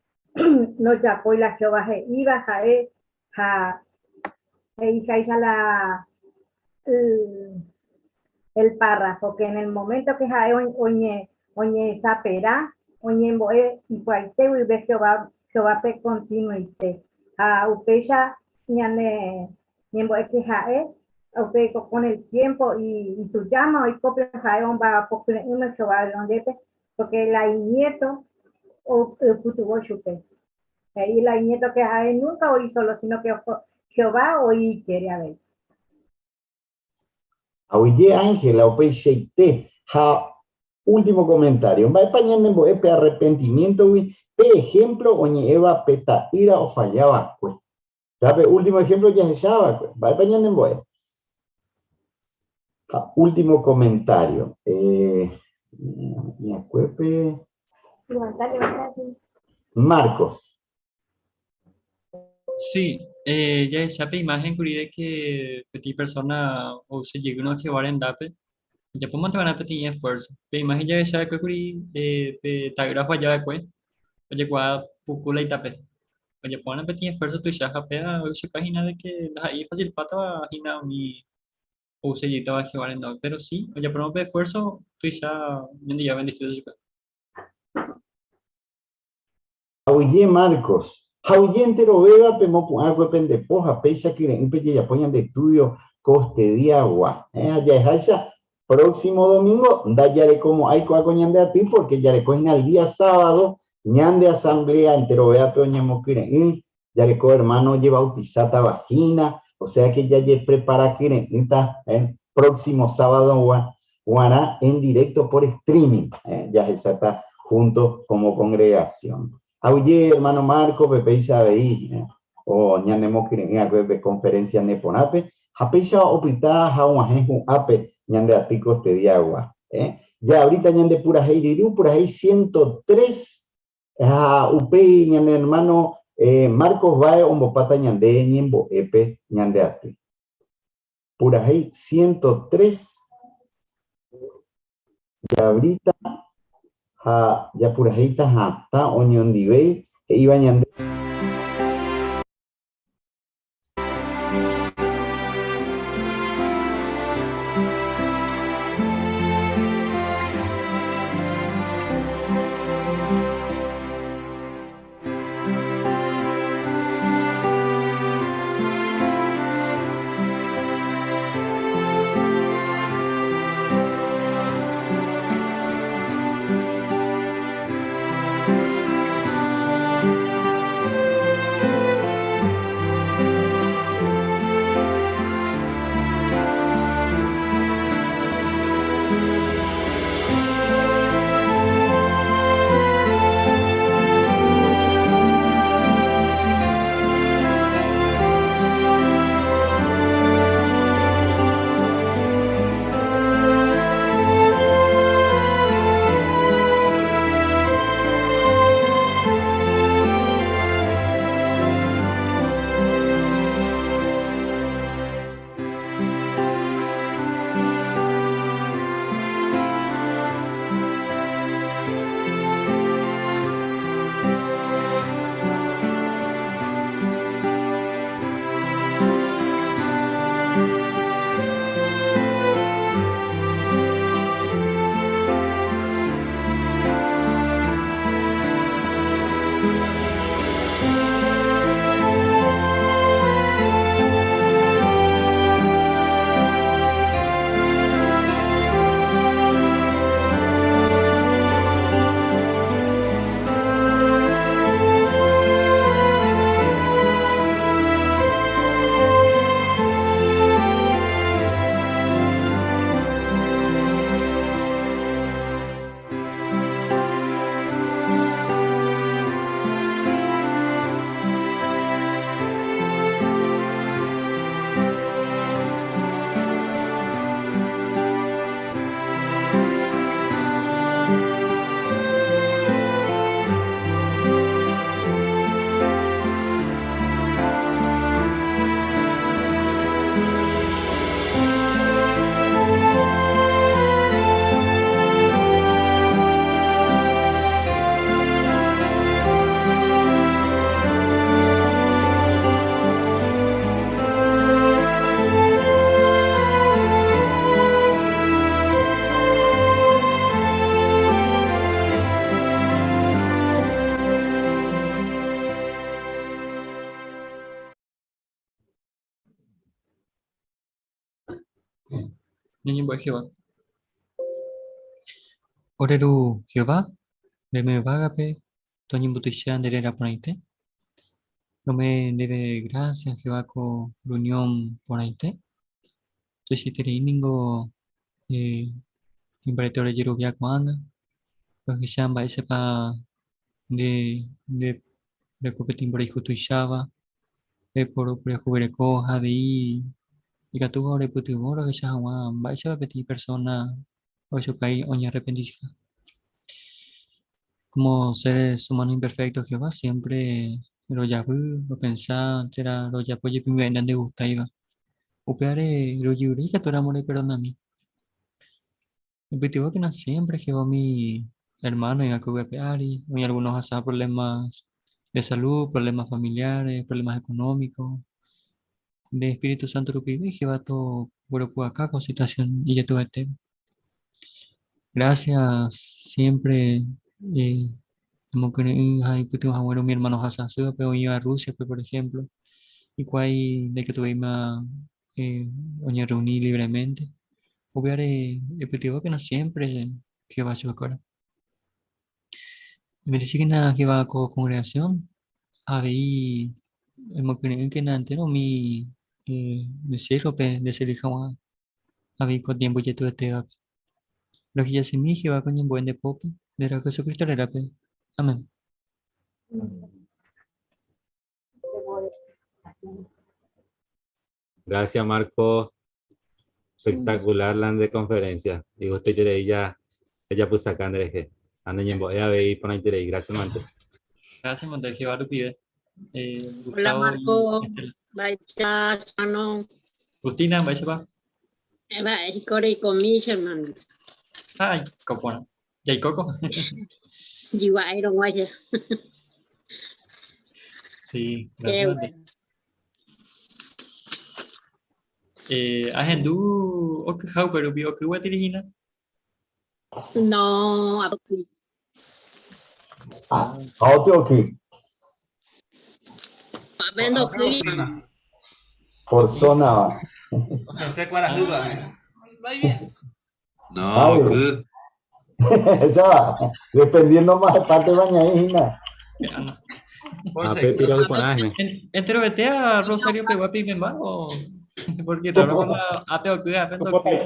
ndojapói la Jehová he'íva, ha'e ha he'iháicha la el párrafo, que en el momento que ha'e oñesapera, oñembo'e ipy'aite guive Jehová, Jehovápe continuoite. Ha upéicha ñane ñembo'e que ha'e, upe con el tiempo y itujáma oiko pe ha'e omba'apo kyre'ỹme Jehová renondépe, porque la inieto oipytyvõ chupe. He'i la inieto que ha'e nunca oĩ solo, sino que Jehová oĩ ijykére avei. Aguyje Ángela upeichaite. Ha último comentario, mba'épa ñanembo'e pe arrepentimiento-gui pe ejemplo oñe'ẽva pe ta'ýra ofalla va'ekue? Ha pe último ejemplo jahecha va'ekue, mba'épa ñanembo'e? Ha último comentario. Eh, ñakuépe. Marcos. Sí, eh, jahecha pe imagen kuri de que peteĩ persona ouse jeýrõ Jehová rendápe, ojapómante va'erã peteĩ esfuerzo. Pe imagen jahecha va'ekue kuri eh, pe ta'ýra ofaja va'ekue, ojekuaa puku la itape. Ojapo va'erã peteĩ esfuerzo tuicha ha péva ohechuka hína de que ndaha'éi ifacilpátava hína umi ouse jeýtava Jehová rendápe. Pero sí, ojapóramo pe esfuerzo tuicha Ñandejára bendecíta chupe. Aguyje Marcos. Ha aguyje enterovéva pemopu'ãkue pende po ha péicha kyre'ỹ pejejapo ñande estudio kostediagua. Eh, ha jaheháicha próximo domingo ndajarekomo'ãi ko'a ko ñande aty porque jareko hína el día sábado ñande asamblea enterovévape oñemokyre'ỹ, jareko hermano ojebautizátava hína, o sea que jajeprepara kyre'ỹta eh, próximo sábado guarã en directo por streaming, eh, jahecháta junto como congregación. Aguyje hermano Marco pe péicha avei eh, o ñanemokyre'ỹ akue pe conferencia neporãpe ha péicha opyta ha og̃uahẽ hu'ápe ñande aty kostediagua. Eh. Ja ahorita ñande purahéi ryru, purahéi 103 Ha upéi ñane hermano Marcos Báez ombopáta ñande ñembo'épe ñande aty. Purahéi 103 Jabrita ha japurahéita hatã oñondivéi he'íva ñande. Ñañembo'e Jehová. Ore Ru Jehová, reime yvágape, toñembotuicha nde réra porãite. Rome'ẽ ndéve grásia Jehová ko reunión porãite. Tuichaiterei ningo imbarete ore jerovia ko'ág̃a, rohecha mba'éichapa nde nde reko peteĩ mborayhu tuicháva, reporoporiahuvereko ha avei ikatúva orepytyvõ rohecha hag̃ua mba'éichapa peteĩ persóna ohechauka oñearrepentisiha. Como seres humanos imperfectos Jehová siempre rojavy, ropensa térã rojapo jepi mba'e nandegustáiva. Upévare rojerure ikatúramo reperdonami. Epytyvõkena siempre Jehová umi hermano oĩva ko yvy ape ári, oĩ algunos ohasa problemas de salud, problemas familiares, problemas económicos. Nde Espíritu Santo rupive Jehová togueropu'aka ko situación ijetu'uetéva. Gracias siempre eh, emokyre'ỹ ha ipytyvõ haguére umi hermano ohasa asývape oĩva Rusia-pe, por ejemplo, hikuái ndaikatuvéima eh, oñerreuni libremente. Upévare epytyvõkena siempre Jehová chupekuéra. Ebendecíkena Jehová ko congregación, avei emokyre'ỹkena entero umi eh, siervo-pe ndeservi hag̃ua avei ko tiempo ijetu'uetévape. Rohejasemi Jehová ko ñembo'e nde pópe, nde Ra'y Jesucristo rérape. Amén. Gracias, Marcos. Espectacular la de conferencia. Digo, usted quiere ya, ella puso acá, Andrés. Ande ñembo'e avei porãiterei. Gracias, Mante. Gracias, Mante. Jehová lo pide. Hola, Gustavo y Marco. Estela. Vaicha, hermano. Justina, mba'éichapa? Mba'éiko reikomi, che hermano. Ha, aiko porã. Jaikóko? Jyva'érõguáicha. Sí, Qué gracias, Mante. bueno. Eh, ahendu okyha upe rupi, oky gueteri hína. No, apoky. Ah, ha oky. Ape ndokýi. Por zona va. Osẽ kuarahýva. No, oky. Esa va. Dependiendo más parte baña'i hína. Por Ape sector. piro'y porã hína. Enterovete a Rosario pegua pimemba o porque raro cuando ape oky, ape ndokýi.